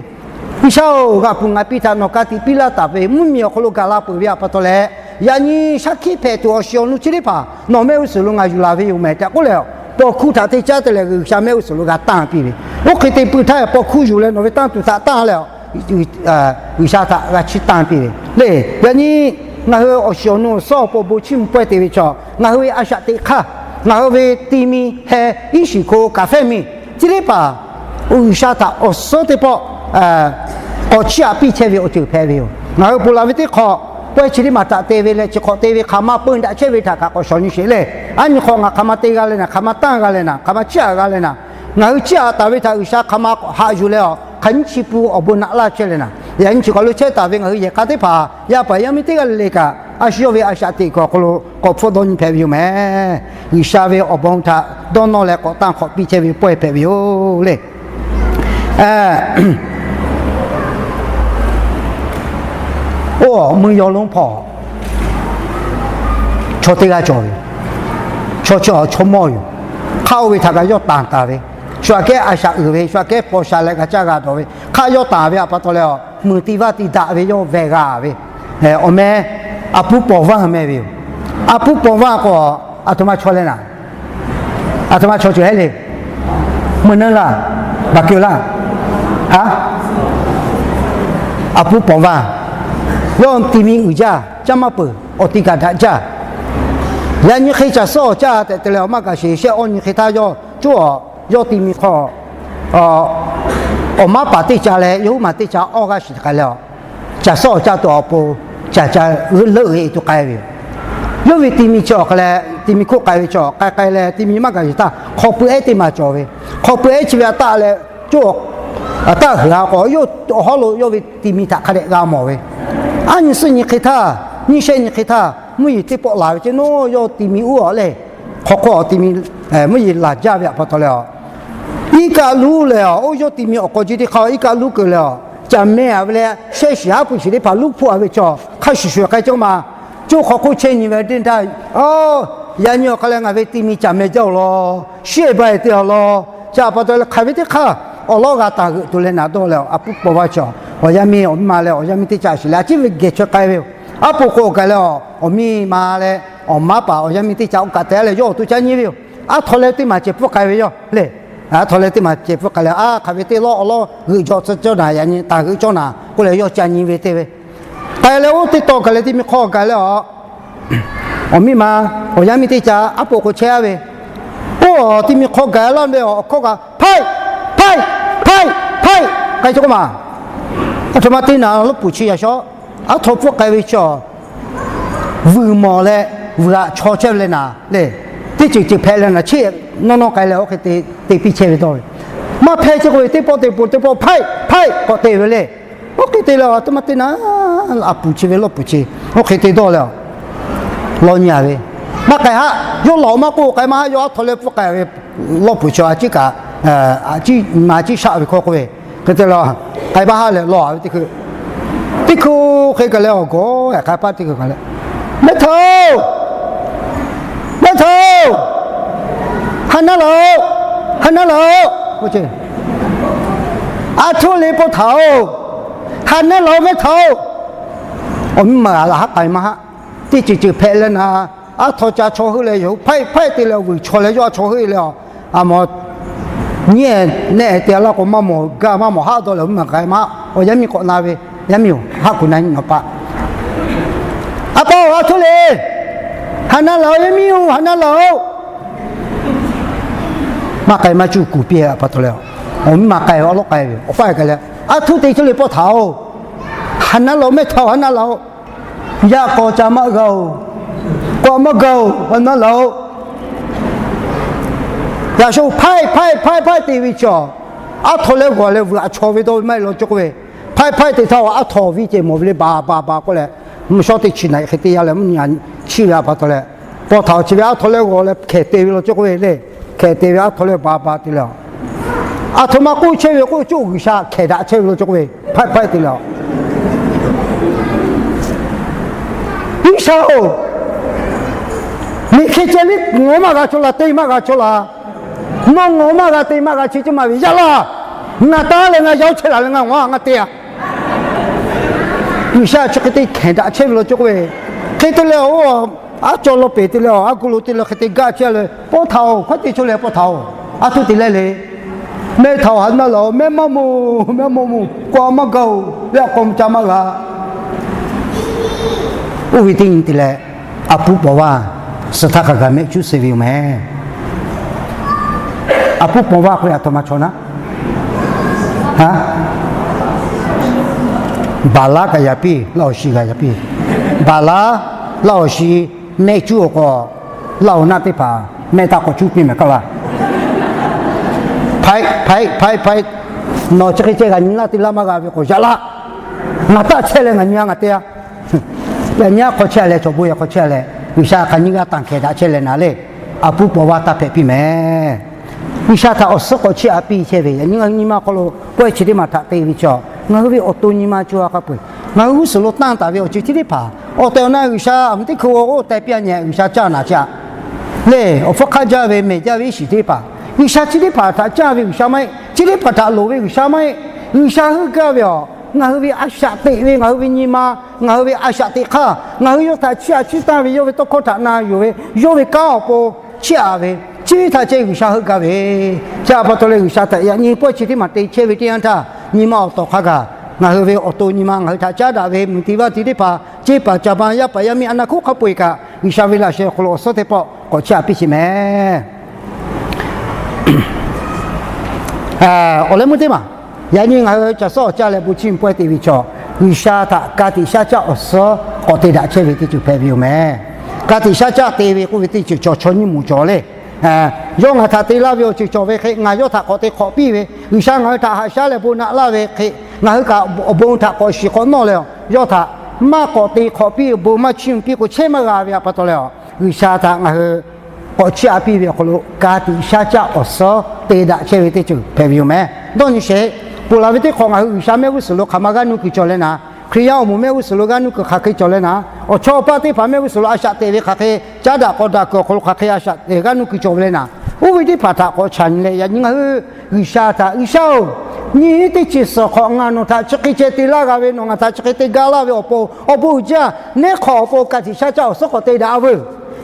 G'uiˬsha-oˬ, g'aꞈ puˬ ngaˬ piˇ htaꞈ nawˬ ka tiꞈ piˇ laˇ taˍ ve mvuhˇmiˬ awˬ hk'aw lo gaˬ la peuˬ ve a pa taw leh, yaꞈ nyi shaˉ hkiˆ hpehꞈ tuˬ awˬ shiˍ awˬ nu chi teˇ hpaˍ nawˬ mehˆ g'uˇ suhˍ lo ngaˬ yuˬ laˬ ve yoˬ mehˍ tehꞈ k'oˆ leh, paw hkuˇ htaꞈ teˇ caˉ te leh G'uiˬsha mehˆ g'uˇ suhˍ lo g'a tanˇ piˇ ve. Oˇ hk'e te pui htaˇ paw hkuˇ yuˬ leh nawˬ ve tanˇ tuˬ htaꞈ tanˇ leh, G'uiˬsha htaꞈ g'a chiˇ tanˇ piˇ ve le. Yaꞈ nyi ngaˬ hui awˬ shiˍ awˬ nu awˬ suhˉ awˬ pon bon chiˇ mvuh pawehˇ te ve chaw, ngaˬ hui ve a shaꞈ teꞈ hk'aˇ, ngaˬ hui ve ti mi heh iˉ shiˍ hko kaˍ fehˇ mi, chi teˇ hpaˍ G'uiˬsha htaꞈ awˬ suhˉ teˇ pawˆ k'awꞈ chiˇ aꞈ piˇ chehˇ ve awˬ ceuˬ hpehꞈ ve yoˬ. Ngaˬ hui ponˬ laˬ ve teˇ hk'awꞈ pawehˇ chi teˇ maˬ htaꞈ te ve leh chi hk'awꞈ te ve hk'aˬ ma peu daꞈ chehˇ ve htaꞈ kaꞈ k'awꞈ shawˍ nyi sheˍ le. A nyi hk'awꞈ ngaˬ hk'aˬ ma te g'a leh naˍ, hk'aˬ ma tanˇ g'a leh naˍ, hk'aˬ ma chiˇ aꞈ g'a leh naˍ, ngaˬ hui chiˇ aꞈ taˍ ve htaꞈ G'uiˬsha hk'aˬ ma haꞈ yuˬ leh awˬ hk'aˬ nyiˇ chi pun awˬ bon naꞈ laˇ chehˇ leh naˍ. Yaꞈ nyi chi k'awꞈ lo chehˇ taˍ ve ngaˬ hui yehˬ hk'aˇ teˇ hpaˍ yaˇ paˍ yaˇ miˇ teˇ g'aˇ le le kaꞈ, a shu yawˇ ve a shaꞈ teꞈ kuiˬ awˬ hk'aw lo k'awꞈ hpfuhˆ dawˇ nyi hpehꞈ ve yoˬ mehˍ. G'uiˬsha ve awˬ bon htaꞈ dawˇ nawˇ leh k'awꞈ tanˇ hk'awꞈ piˇ chehˇ ve pawehˇ hpehꞈ ve yoˬ le. Oˇ mui yaw lonˉ hpawˇ chaw teˇ g'aˇ cawˬ ve, chaw chi chaw mawˇ yoˬ. Hk'aˆ oˇ ve htaꞈ kaꞈ yawˇ tanˬ taˍ ve, shu aꞈ kehˉ a shaꞈ uiˍ ve, shu aꞈ kehˉ paw sha leh g'a caˇ g'a dawˬ ve, hk'aˆ yawˇ tanˬ ve awˬ pa taw leh, muiˬ tiꞈ vaˇ tiꞈ daꞈ ve yawˇ veh g'a ve, awˬ meh a puˉ paw vaˇ meh ve yoˬ. A puˉ paw vaˇ k'o, aˬ htoꞈ ma chaw leh naˍ, aˬ htoꞈ ma chaw ceuˬ hehˉ le. Meuˇ naˉ laˇ, baˬ keu laˇ. A, a puˉ paw vaˇ, yawˇ ti mi uiˍ jaˇ, caˇ maˇ peuˬ, awˬ ti kaꞈ daꞈ jaˇ. Yaꞈ nyi hk'e caˬ suhˉ awˬ caˇ tehꞈ te leh awˬ maˇ kaꞈ sheˍ, shehˆ awˇ nyi hk'e htaˇ yawˇ coˇ awˬ, yawˇ ti mi hk'aw awˬ maˉ paˍ teˇ ca leh yawˇ huˉ maˬ teˇ ca awˇ g'aˇ shiˍ k'ai leh, caˬ suhˉ awˬ caˇ tuˬ awˬ pon caˬ ca leuˆ g'e tuˬ k'ai ve yoˬ. Yawˇ ve ti mi chi awˬ hk'a leh ti mi hk'oˆ k'ai ve chaw k'ai k'ai leh ti mi maˇ gaˬ yuˬ htaˇ hk'aw pui ehˉ teˇ maˬ cawˬ ve, hk'aw pui ehˉ chi ve aꞈ taˆ leh coˇ, aꞈ taˆ huiˍ a k'o yawˇ awˬ hawˉ lo yawˇ ve ti mi htaꞈ hk'a dehꞈ g'a mawˬ ve. Aˉ nyi suhˉ nyi hk'e htaˇ, nyiˇ shehˆ nyi hk'e htaˇ, mvuhˇ yeˬ teˇ pawˆ laˬ ve ceˇ nawˉ yawˇ ti mi uˉ awˬ lehˬ, hk'aw hk'oˆ awˬ ti mi, mvuhˇ yeˬ laˬ jaˇ ve awˬ pa taw leh, iˉ kaˆ luˉ leh, oˇ yawˇ ti mi awˬ k'aw ji teˇ hk'aˇ iˉ kaˆ luˉ keu leh, caˬ meh a ve leh shehˆ shiˍ haˉ pui shiˍ teˇ hpaˍ luˉ hpfuhˆ a ve chaw hk'a shuˍ shuˍ k'ai cawˇ ma. Coˇ hk'aw hk'oˆ chehˇ nyi ve teˇ htaˇ, yaꞈ nyi awˬ hk'a leh ngaˬ ve ti mi caˬ meh jaˇ awˬ lawn, shehˆ ba e te awˬ lawn, chi awˬ pa taw leh hk'aˬ ve teˇ hk'aˇ awˬ lawˉ g'a taˍ g'euꞈ tuˬ leh naˍ dawˇ leh, a puˉ paw vaˇ chaw, awˬ yaˇ miˇ awˬ miˇ ma leh awˬ yaˇ miˇ teˇ caꞈ shiˍ leh a ciˉ ve geh chaweh k'ai ve yoˬ. Aˉ po k'o gaˬ leh, awˬ miˇ ma leh awˬ maˉ paˍ awˬ yaˇ miˇ teˇ caꞈ oˇ kaꞈ te leh yawˇ awˬ to caˇ nyi ve yoˬ. Aˉ htaw leh teˇ maˬ ceh pfuhˇ k'ai ve yoˬ le. Aˉ htaw leh teˇ maˬ ceh pfuhˇ k'ai leh, aˉ hk'aˬ ve teˇ lawˉ awˬ lawˉ g'euꞈ jaw tcuh cawˇ naˍ, yaꞈ nyi taˍ g'euꞈ cawˇ naˍ k'oˆ leh yawˇ caˇ nyi ve te ve. K'ai leh oˇ teˇ taw gaˬ leh ti mi hk'aw gaˬ leh, awˬ miˇ ma awˬ yaˇ miˇ teˇ caꞈ aˉ po k'o chehˇ a ve, oˇ ti mi hk'aw gaˬ laˇ ve awˬ hkawˇ kaꞈ hpaˆ hpaˆ hpaˆ hpaˆ k'ai cawˇ k'oˆ ma. Aˬ htoꞈ ma te naˍ lawˇ puˍ chi yaꞈ shawˉ, aˉ htaw pfuhˇ k'ai ve chaw vuiˬ mawˬ leh vuiˬ aꞈ chaw chehˇ ve leh naˍ le, teˇ ceuˬ ceuˬ hpehꞈ leh naˍ cheˇ nawˇ nawˇ k'ai leh oˇ hk'e te piˇ chehˇ ve dawˇ ve. Maˇ hpehˇ cawˇ k'oˆ ve teˇ pawˆ te pon teˇ pawˆ hpaˆ hpaˆ k'awꞈ te ve le. Oˇ hk'e te leh aˬ htoꞈ ma te naˍ, a puˍ chi ve lawˇ puˍ chi, oˇ hk'e te dawˇ leh, law nyi a ve, maˇ k'ai haˆ, yawˇ lawˬ maˇ k'oˆ k'ai maˇ haˆ, yawˇ aˉ htaw leh pfuhˇ k'ai ve lawˇ puˍ chi a ciˉ kaꞈ, a ciˉ ma ciˉ shaˆ ve hkawˇ k'oˆ ve, hk'e te leh k'ai maˇ haˆ leh law a ve teˇ hkui, teˇ hkui hk'e gaˬ leh awˬ gawˬ ehˍ k'ai paˆ teˇ hkui gaˬ leh, mehˆ htaˇ-oˬ, mehˆ htaˇ-oˬ, ha naˉ laˬ-oꞈ, ha naˉ laˬ-oꞈ, aˉ htoꞈ le pawˆ htaꞈ-oˬ, ha naˉ laˬ-oꞈ mehˆ htaˇ-oˬ. Awˬ miˇ ma g'a laˬ haˉ k'ai maˇ haˆ, teˇ ceuˬ ceuˬ hpehꞈ leh naˍ, aˉ htaw ca chaw heuˆ leh yawˇ hui hpaˆ hpaˆ te leh vuiˬ chaw leh yawˇ a chaw heuˆ leh, a mawˬ nyi nehˆ te laˇ k'o maˇ mawˬ gaˇ maˇ mawˬ haˆ dawˇ leh awˬ miˇ ma k'ai maˇ haˆ. Awˬ yaˇ miˇ k'awꞈ na ve, yaˇ miˇ-oˬ, haˆ kuˬ na nyi nawˬ pa, a pa-oˬ, aˉ htoꞈ le, ha naˉ laˬ-oꞈ, yaˇ miˇ-oˬ, ha naˉ laˬ-oꞈ. Maˇ k'ai maˇ cuˇ kuˬ piˇ a pa taw leh, awˬ miˇ ma k'ai ve awˬ lawˉ k'ai ve awˬ paˇ k'ai leh, aˉ htoꞈ te cuˇ le pawˆ htaꞈ-oˬ, ha naˉ laˬ-oꞈ mehˆ htaˇ-oˬ, ha naˉ laˬ-oꞈ. Yaꞈ k'awꞈ ca maˇ g'a-oˬ, k'awꞈ maˇ g'a-oˬ, ha naˉ laˬ-oꞈ. Yaꞈ shu hpaˆ hpaˆ hpaˆ hpaˆ te ve chaw, aˉ htaw leh g'awˬ leh vuiˬ aꞈ chaw ve dawˇ ve maˇ heˆ law cawˇ k'oˆ ve, hpaˆ hpaˆ te htaˇ aˉ htaw viˇ ceh mawˬ ve le ba ba ba k'oˆ leh, mvuhˇ shawˉ teˇ chi naꞈ hk'e te yaˇ leh mvuhˇ nyi chi ve a pa taw leh, pawˆ htaꞈ-oˬ chi ve aˉ htaw leh g'awˬ leh hkehˬ te ve law cawˇ k'oˆ ve le. Hkehˬ te ve aˉ htaw leh ba ba te leh, aˬ htoꞈ ma k'oˆ chehˇ ve k'oˆ coˇ G'uiˬsha hkehˬ daꞈ chehˇ ve law cawˇ k'oˆ ve, hpaˆ hpaˆ te leh, G'uiˬsha-oˬ, miˬ hk'e ceh liˇ ngawˬ maˇ g'a chaw la te maˇ g'a chaw la, nawˬ ngawˬ maˇ g'a te maˇ g'a chi cawˇ ma ve yaˇ laˇ. Ngaˬ taˇ leh ngaˬ yaˇ-oˬ chehˇ laˬ leh ngaˬ ngawˬ ngaˇ te a. G'uiˬsha chi hk'e te hkehˬ daꞈ chehˇ ve law cawˇ k'oˆ ve, hk'e te leh oˇ Aˉ cawˇ lawˇ peˍ te leh, aˉ gu lo te leh hk'e te gaˆ chehˇ leh, pawˇ htaꞈ-oˬ, hkawˉ te cho leh pawˇ htaꞈ-oˬ, aˉ htoˆ te leh le. Mehˆ htaꞈ-oˬ, haꞈ naˆ laˬ-oˬ, mehˆ maˇ moˬ, mehˆ maˇ moˬ, k'awꞈ maˇ gaˬ-oˬ, yaꞈ k'aw mvuh ca maˇ g'a. Oˇ ve teˇ nyi te leh, a puˇ pawˍ vaˇ suh htaˇ hk'a gaˬ mehˆ cuˉ suh ve yoˬ mehˍ. A puˇ pawˍ vaˇ k'oˆ ve a htoꞈ ma chaw naˉ, baˬ laˉ kaꞈ yaꞈ piˇ, laˇ awˬ shi kaꞈ yaꞈ piˇ. Baˬ laˉ, laˇ awˬ shi, mehˆ cuˉ awˬ k'o, laˇ awˬ naˆ teˇ hpaˍ mehˆ htaꞈ k'awꞈ cuˉ piˇ mehˍ kaˇ laˇ. Hpaiˆ hpaiˆ hpaiˆ hpaiˆ, nawˬ chi hk'e ceh g'a nyi laˇ te laˇ maˇ g'a ve k'o, yaꞈ laˇ. Ngaˬ taˆ chehˇ leh ngaˬ nyi-a ngaˬ te-a. Yaꞈ nyi aˉ hk'aw chehˇ leh, chaw bon yaꞈ hk'aw chehˇ leh, G'uiˬsha hk'aˬ nyiˇ g'aˇ tanˬ hkehˍ daꞈ chehˇ leh naˍ le, a puˇ pawˍ vaˇ taˇ hpehꞈ piˇ mehˍ. G'uiˬsha htaꞈ awˬ suhˉ k'awꞈ chiˇ aꞈ piˇ chehˇ ve, yaꞈ nyi ngaˬ hui nyi ma hk'aw lo pawehˇ chi teˇ maˬ htaꞈ te ve chaw, ngaˬ hui ve awˬ to nyi ma co ha k'a peu-eˬ, ngaˬ hui g'uˇ suhˍ lo tanˇ taˍ ve awˬ ceuˬ chi teˇ hpaˍ awˬ tehˬ awˬ na G'uiˬsha a mvuhˇ teˇ hkui oˇ tehꞈ piˇ-a nyi, G'uiˬsha caˇ naˍ chi-a le. Awˬ hpfuhˇ hk'aˆ jaˇ ve mehˬ jaˇ ve iˉ shiˍ teˇ hpaˍ, G'uiˬsha chi teˇ hpaˍ htaꞈ caˇ ve G'uiˬsha maˇ heˆ, chi teˇ hpaˍ htaꞈ loˍ ve G'uiˬsha maˇ heˆ. G'uiˬsha heuˆ gaˇ ve awˬ, ngaˬ hui ve a shaꞈ teꞈ ve, ngaˬ hui ve nyi ma, ngaˬ hui ve a shaꞈ teꞈ hk'aˇ, ngaˬ hui yawˇ htaꞈ chiˇ aꞈ chiˇ tanˇ ve, yawˇ ve tawˇ hkawˇ htaꞈ na yuˬ ve, yawˇ ve kanˉ awˬ pon chiˇ aꞈ ve, chi ve htaꞈ ceh G'uiˬsha heuˆ gaˇ ve. Chi a pa taw leh G'uiˬsha htaꞈ yaꞈ nyi pawehˇ chi teˇ maˬ te chehˇ ve teˇ yanˇ htaˇ, nyi ma awˬ tawˍ hk'a gaˬ ngaˬ hui ve awˬ to nyi ma ngaˬ hui htaꞈ caˉ daꞈ ve, mvuhˬ tiˍ vaˇ tiˍ teˇ hpaˍ, ceˇ paˍ caˍ ma yaˇ paˍ yaˇ miˇ a naˍ hkuˉ hk'a peu-eˬ kaꞈ G'uiˬsha ve laꞈ sheh awˬ hk'aw lo awˬ suhˉ teˇ pawˆ k'awꞈ chiˇ aꞈ piˇ sheˍ mehˍ. Awˬ leh meuˇ teˇ maˬ, yaꞈ nyi ngaˬ hui caˬ suhˉ awˬ caˇ leh bon chiˇ mvuh pawehˇ te ve chaw, G'uiˬsha htaꞈ ka tiꞈ shaˉ caˆ awˬ suhˉ k'awꞈ te daꞈ chehˇ ve teˇ ceuˬ hpehꞈ ve yoˬ mehˍ. Ka tiꞈ shaˉ caˆ te ve k'oˆ ve teˇ ceuˬ cawˬ chaw nyiˇ moˍ cawˬ le. Yawˇ ngaˬ htaꞈ te laˇ ve awˬ ceuˬ cawˬ ve hk'e ngaˬ yawˇ htaꞈ k'awꞈ te hk'awꞈ piˇ ve, G'uiˬsha ngaˬ hui htaꞈ haꞈ shaˉ leh bon naꞈ laˇ ve hk'e, ngaˬ hui kaꞈ awˬ bon htaꞈ k'awꞈ shiˍ k'awꞈ nawˇ leh, yawˇ htaꞈ maˇ k'awꞈ te hk'awꞈ piˇ, bon maˇ chiˇ mvuh piˇ k'o chehˇ maˇ g'a ve a pa taw leh, G'uiˬsha htaꞈ ngaˬ hui k'awꞈ chiˇ aꞈ piˇ ve awˬ hk'aw lo ka tiꞈ shaˉ caˆ awˬ suhˉ te daꞈ chehˇ ve teˇ ceuˬ hpehꞈ ve yoˬ mehˍ. Dawˇ nyi sheˍ, ponˬ laˬ ve teˇ hk'awꞈ ngaˬ hui G'uiˬsha mehˆ g'uˇ suhˍ lo hk'aˬ ma g'aˇ nuˇ kuiˬ cawˬ leh naˍ, Hkriꞈ yaˇ awˬ moˍ mehˆ g'uˇ suhˍ lo g'aˇ nuˇ kuiˬ hk'aˬ hk'e cawˬ leh naˍ, awˬ chawˇ awˬ paˇ teˇ hpaˍ mehˆ g'uˇ suhˍ lo a shaꞈ teꞈ ve hk'aˬ hk'e, caˉ daꞈ k'aw daꞈ kuiˬ awˬ hk'aw lo hk'aˬ hk'e a shaꞈ teꞈ g'aˇ nuˇ kuiˬ cawˬ ve leh naˍ, oˇ ve teˇ hpaˍ htaꞈ k'awꞈ chaꞈ nyi leh, yaꞈ nyi ngaˬ hui G'uiˬsha htaꞈ, G'uiˬsha-oˬ, nyiˇ hinˉ teˇ chi suhˍ hk'awꞈ ngaˬ nawˬ htaꞈ chi hk'e ceh te laˇ g'a ve, nawˬ ngaˬ htaꞈ chi hk'e te gaˇ laˇ ve awˬ pon, awˬ bon uiˍ jaˇ, neˉ hk'awꞈ awˬ pon ka tiꞈ shaˉ caˆ awˬ suhˉ k'awꞈ te daꞈ veuˬ.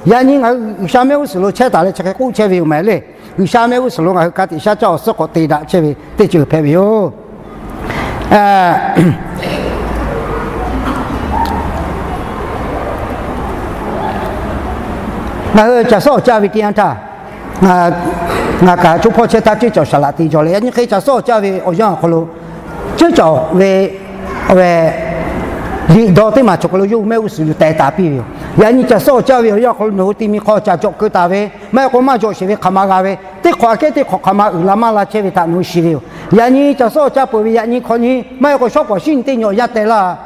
Yaꞈ nyi ngaˬ hui G'uiˬsha mehˆ g'uˇ suhˍ lo chehˇ taˍ leh chi hk'e k'oˆ chehˇ ve yoˬ mehˍ le. G'uiˬsha mehˆ g'uˇ suhˍ lo ngaˬ hui ka tiꞈ shaˉ caˆ awˬ suhˉ k'awꞈ te daꞈ chehˇ ve teˇ ceuˬ hpehꞈ ve yoˬ. Ngaˬ hui caˬ suhˉ awˬ caˇ ve teˇ yanˇ htaˇ, ngaˬ kaꞈ co hpawˇ chehˇ htaˇ ceuˇ cawˬ saˍ laꞈ te jaw leh, yaꞈ nyi hk'e caˬ suhˉ awˬ caˇ ve awˬ yanˇ awˬ hk'aw lo ceuˇ cawˬ ve awˬ ve liꞈ dawˇ teˇ maˬ cawˬ hk'aw lo yawˇ hui mehˆ g'uˇ suhˍ lo teh taˍ piˇ ve yoˬ. Yaꞈ nyi caˬ suhˉ awˬ caˇ ve awˬ yanˇ awˬ hk'aw lo nawˬ hui te mi hk'aw caˬ jawꞈ keu taˍ ve, maˇ heˆ k'o maˇ jawꞈ sheˍ ve hk'aˬ ma g'a ve, teˇ hk'awꞈ aꞈ kehˉ teˇ hk'awꞈ hk'aˬ ma uiˍ la maˇ la chehˇ ve htaꞈ nawˬ hui shiˍ ve yoˬ. Yaꞈ nyi caˬ suhˉ awˬ caˇ peuˬ ve yaꞈ nyi hk'awꞈ nyi maˇ heˆ k'o shawˉ pawˍ shinˉ nyi teˇ nyi awˬ yanˇ teh laˇ.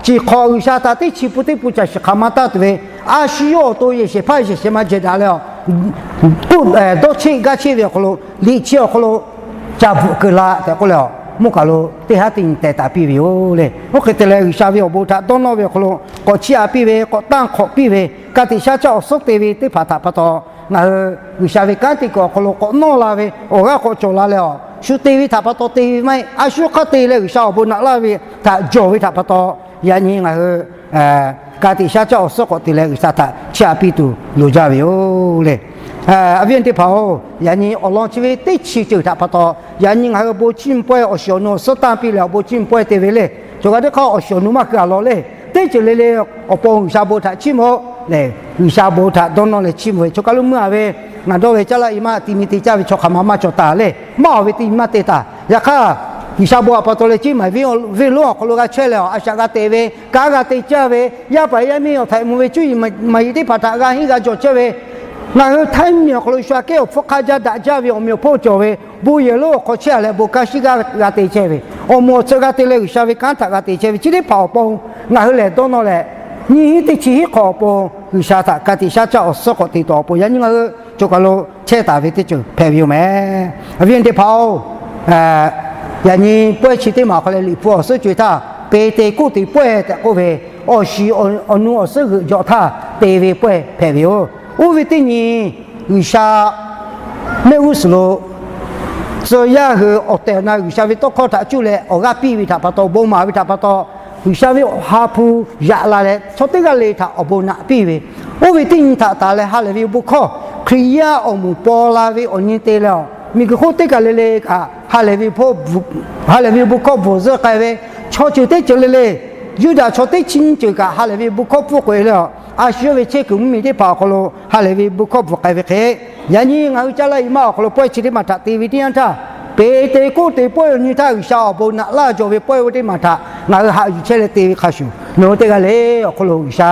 Chi hk'awꞈ G'uiˬsha htaꞈ teˇ chi pun teˇ pun caˬ shiˍ hk'aˬ ma taˇ tuˬ ve, a shu yawˇ awˬ to yehˬ shehˍ hpaˇ yehˬ shehˍ ma jehˬ daꞈ leh, dawˇ cheˆ gaˇ cheˆ ve awˬ hk'aw lo, liꞈ chi awˬ hk'aw lo ca bvuhꞈ keu la tehꞈ k'oˆ leh, mvuhˇ kaˬ lo teˇ haˉ teˇ nyi teh taˍ piˇ ve yoˬ le. Oˇ hk'e te leh G'uiˬsha ve awˬ bon htaꞈ dawˇ nawˇ ve awˬ hk'aw lo k'awꞈ chiˇ aꞈ piˇ ve, k'awꞈ tanˇ hk'awꞈ piˇ ve, ka tiꞈ shaˉ caˆ awˬ suhˉ te ve teˇ hpaˍ htaꞈ pa taw, ngaˬ hui G'uiˬsha ve kanˉ te kuiˬ awˬ hk'aw lo k'awꞈ nawˇ la ve, awˬ g'aˇ k'awꞈ cawˬ la leh, awˬ shu te ve htaꞈ pa taw te ve maˇ heˆ, a shu hk'aˇ te leh G'uiˬsha awˬ bon naꞈ laˇ ve htaꞈ jawˬ ve htaꞈ pa taw, yaꞈ nyi ngaˬ hui ka tiꞈ shaˉ caˆ awˬ suhˉ k'awꞈ te leh G'uiˬsha htaꞈ chiˇ aꞈ piˇ tuˬ loˍ jaˇ ve yoˬ le. Awˬ viˉ awˬ nyi teˇ hpaˍ-oˬ, yaꞈ nyi awˬ lawn chi ve teˇ chi ceuˬ htaꞈ pa taw, yaꞈ nyi ngaˬ hui bon chiˇ mvuh pawehˇ awˬ shiˍ awˬ nu awˬ suhˉ tanˇ piˇ leh awˬ bon chiˇ mvuh pawehˇ te ve le. Cawˬ kaꞈ teˇ hk'aˇ awˬ shiˍ awˬ nu maˇ keu a law le. Teˇ ceuˬ le le awˬ pon G'uiˬsha bon htaꞈ chiˇ mvuh-oˆ le. G'uiˬsha bon htaꞈ dawˇ nawˇ leh chiˇ mvuh ve chaw kaˬ lo meuˇ a ve, ngaˬ dawˇ ve caˇ laˇ i maˇ ti mi te caˇ ve chaw hk'aˬ ma maˇ cawˬ taˍ le. Maˇ awˬ ve ti maˇ te taˍ. Yaꞈ hk'aˇ, G'uiˬsha bon a pa taw leh ceˇ maˍ ve venˇ lonˉ awˬ hk'aw lo g'a chehˇ leh, a shaꞈ g'a te ve, kanˉ g'a te caˇ ve, yaˇ paˍ yaˇ miˇ awˬ htaiꞈ mvuh ve cuˇ yiˍ maˍ yiˍ teˇ hpaˍ htaꞈ g'a henˇ g'a jawˬ chehˇ ve, ngaˬ hui htaiˇ miˬ awˬ hk'aw lo shu aꞈ kehˉ awˬ hpfuhˇ hk'aˇ jaˇ daꞈ jaˇ ve awˬ meꞈ awˬ hponˇ cawˬ ve, bon yehˬ lonˉ awˬ hk'aw chehˇ a leh bon kanˉ shiˉ g'aˇ g'a te chehˇ ve, awˬ moˍ awˬ tsuhꞈ g'a te leh G'uiˬsha ve kanˉ htaꞈ g'a te chehˇ ve chi teˇ hpaˍ awˬ pon ngaˬ hui lehˬ dawˇ nawˇ leh, nyiˇ hinˉ teˇ chi hiˉ hk'awꞈ awˬ pon G'uiˬsha htaꞈ ka tiꞈ shaˉ caˆ awˬ suhˉ k'awꞈ te tuˬ awˬ pon yaꞈ nyi ngaˬ hui choˬ kaˬ lo chehˇ taˍ ve teˇ ceuˬ hpehꞈ ve yoˬ mehˍ. Awˬ viˉ awˬ nyi teˇ hpaˍ-oˬ, yaꞈ nyi pawehˇ chi teˇ maˬ awˬ hk'aw leh Liꞈ hpu awˬ suhˉ co e htaˇ, Peˍteˍkoˆteˍ pawehˇ tehꞈ k'oˆ ve, awˬ shiˍ awˬ nu awˬ suhˉ g'euꞈ jawꞈ htaˇ te ve pawehˇ hpehꞈ ve yoˬ. Oˇ ve teˇ nyi G'uiˬsha mehˆ g'uˇ suhˍ lo tcuh yaˇ hui awˬ tehˬ awˬ na G'uiˬsha ve tawˇ hkawˇ htaꞈ cuˇ leh awˬ g'aˇ piˇ ve htaꞈ pa taw, bon maˍ ve htaꞈ pa taw, G'uiˬsha ve Awˬ ha hpu yaꞈ la leh chaw teˇ g'aˇ le htaꞈ awˬ bon naꞈ piˇ ve, oˇ ve teˇ nyi htaꞈ tanˬ leh ha lehˬ ve bon hkawˇ, Hkriꞈ yaˇ awˬ moˍ paw la ve awˬ nyi te leh, miˬguiˬ hk'oˆ teˇ kaˬ le le kaꞈ ha lehˬ ve bon hkawˇ bvuhˬ zuhˆ k'ai ve, chaw ceuˬ teˇ ceuˬ le le, Yuˇdaꞈ chaw teˇ chi nyiˇ ceuˬ kaꞈ ha lehˬ ve bon hkawˇ pfuhˇ k'oꞈ e leh, a shu yawˇ ve chehˇ kuiˬ mvuhˇmiˬ teˇ hpaˍ awˬ hk'aw lo ha lehˬ ve bon hkawˇ bvuhˬ k'ai ve hk'e, yaꞈ nyi ngaˬ hui caˇ laˇ i maˇ awˬ hk'aw lo pawehˇ chi teˇ maˬ htaꞈ te ve teˇ yanˇ htaˇ, Peˍteˍkoˆteˍ pawehˇ awˬ nyi htaˇ G'uiˬsha awˬ bon naꞈ laˇ jaw ve pawehˇ oˇ teˇ maˬ htaꞈ ngaˬ hui haꞈ yuˬ chehˇ leh te ve hk'a shuˍ, nawˬ hui teˇ g'aˇ le awˬ hk'aw lo G'uiˬsha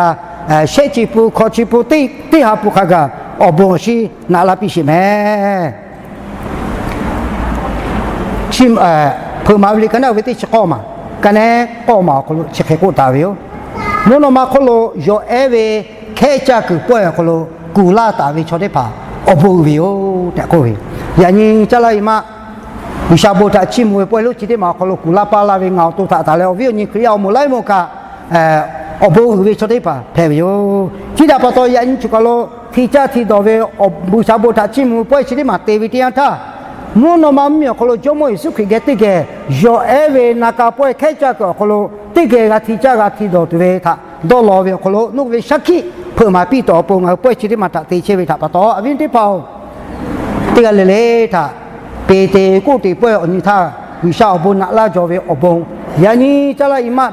shehˆ chi pun hkawꞈ chi pun teˇ ha pun hk'a gaˬ awˬ bon awˬ shinˉ naꞈ laˇ piˇ sheˍ mehˍ. Chi, Hpeuꞈ maˍ ve liꞈ ka naˉ ve teˇ chi k'awˇ maˬ, ka naˉ k'awˇ maˬ awˬ hk'aw lo chi hk'e k'oˆ taˍ ve yoˬ. Mvuhˇ naw ma hk'oˆ lo yawˬ ehˉ ve hkehˉ caˇ kuiˬ pawehˇ awˬ hk'aw lo kuˬ laˇ taˍ ve chaw teˇ hpaˍ awˬ bon uiˍ ve yoˬ tehꞈ k'oˆ ve. Yaꞈ nyi caˇ laˇ i maˇ G'uiˬsha bon htaꞈ chiˇ mvuh ve pawehˇ lonˉ chi teˇ maˬ awˬ hk'aw lo kuˬ laˇ paˇ laˇ ve ngaˬ awˬ to htaꞈ tanˬ leh awˬ viˉ awˬ nyi Hkriꞈ yaˇ awˬ moˍ laiˉ moˍ kaꞈ awˬ bon uiˍ ve chaw teˇ hpaˍ hpehꞈ ve yoˬ. Chi htaꞈ pa taw yaꞈ nyi chi kaˬ lo hti caˇ hti dawˬ ve G'uiˬsha bon htaꞈ chiˇ mvuh ve pawehˇ chi teˇ maˬ te ve teˇ yanˇ htaˇ, mvuhˇ naw ma mvuhˇmiˬ awˬ hk'aw lo Jawˇmawˇ Yeˍsuˆ Hkriꞈ geh teˇ geh yawˬ ehˉ ve na ka pawehˇ hkehˉ caˇ kuiˬ awˬ hk'aw lo teˇ geh g'a hti caˇ g'a hti dawˬ tuˬ ve htaꞈ dawˇ law ve awˬ hk'aw lo nawˬ ve shaˉ hkiˆ hpeuꞈ maˍ piˇ tuˬ awˬ pon ngaˬ hui pawehˇ chi teˇ maˬ htaꞈ te chehˇ ve htaꞈ pa taw, awˬ viˉ teˇ hpaˍ-oˬ, teˇ g'aˇ le le htaꞈ Peˍteˍkoˆteˍ pawehˇ awˬ nyi htaˇ G'uiˬsha awˬ bon naꞈ laˇ jaw ve awˬ bon, yaꞈ nyi caˇ laˇ i maˇ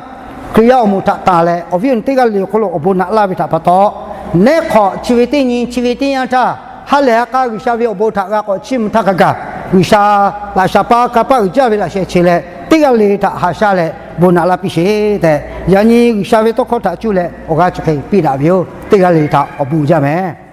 Hkriꞈ yaˇ awˬ moˍ htaꞈ tanˬ leh awˬ viˉ awˬ nyi teˇ g'aˇ le awˬ hk'aw lo awˬ bon naꞈ laˇ ve htaꞈ pa taw, neˉ hk'awꞈ chi ve teˇ nyi chi ve teˇ yanˇ htaˇ ha lehˬ ha k'a G'uiˬsha ve awˬ bon htaꞈ g'a k'awꞈ chiˇ mvuh htaˇ hk'a gaˬ, G'uiˬsha laꞈ shaˍ pa kanˇ paˆ uiˍ jaˇ ve laꞈ sheh che leh teˇ g'aˇ le htaꞈ haꞈ shaˉ leh bon naꞈ laˇ piˇ sheˍ tehꞈ, yaꞈ nyi G'uiˬsha ve tawˇ hkawˇ htaꞈ cuˇ leh awˬ g'aˇ chi hk'e piˇ daꞈ ve yoˬ. Teˇ g'aˇ le htaꞈ awˬ bon jaˇ mehˍ.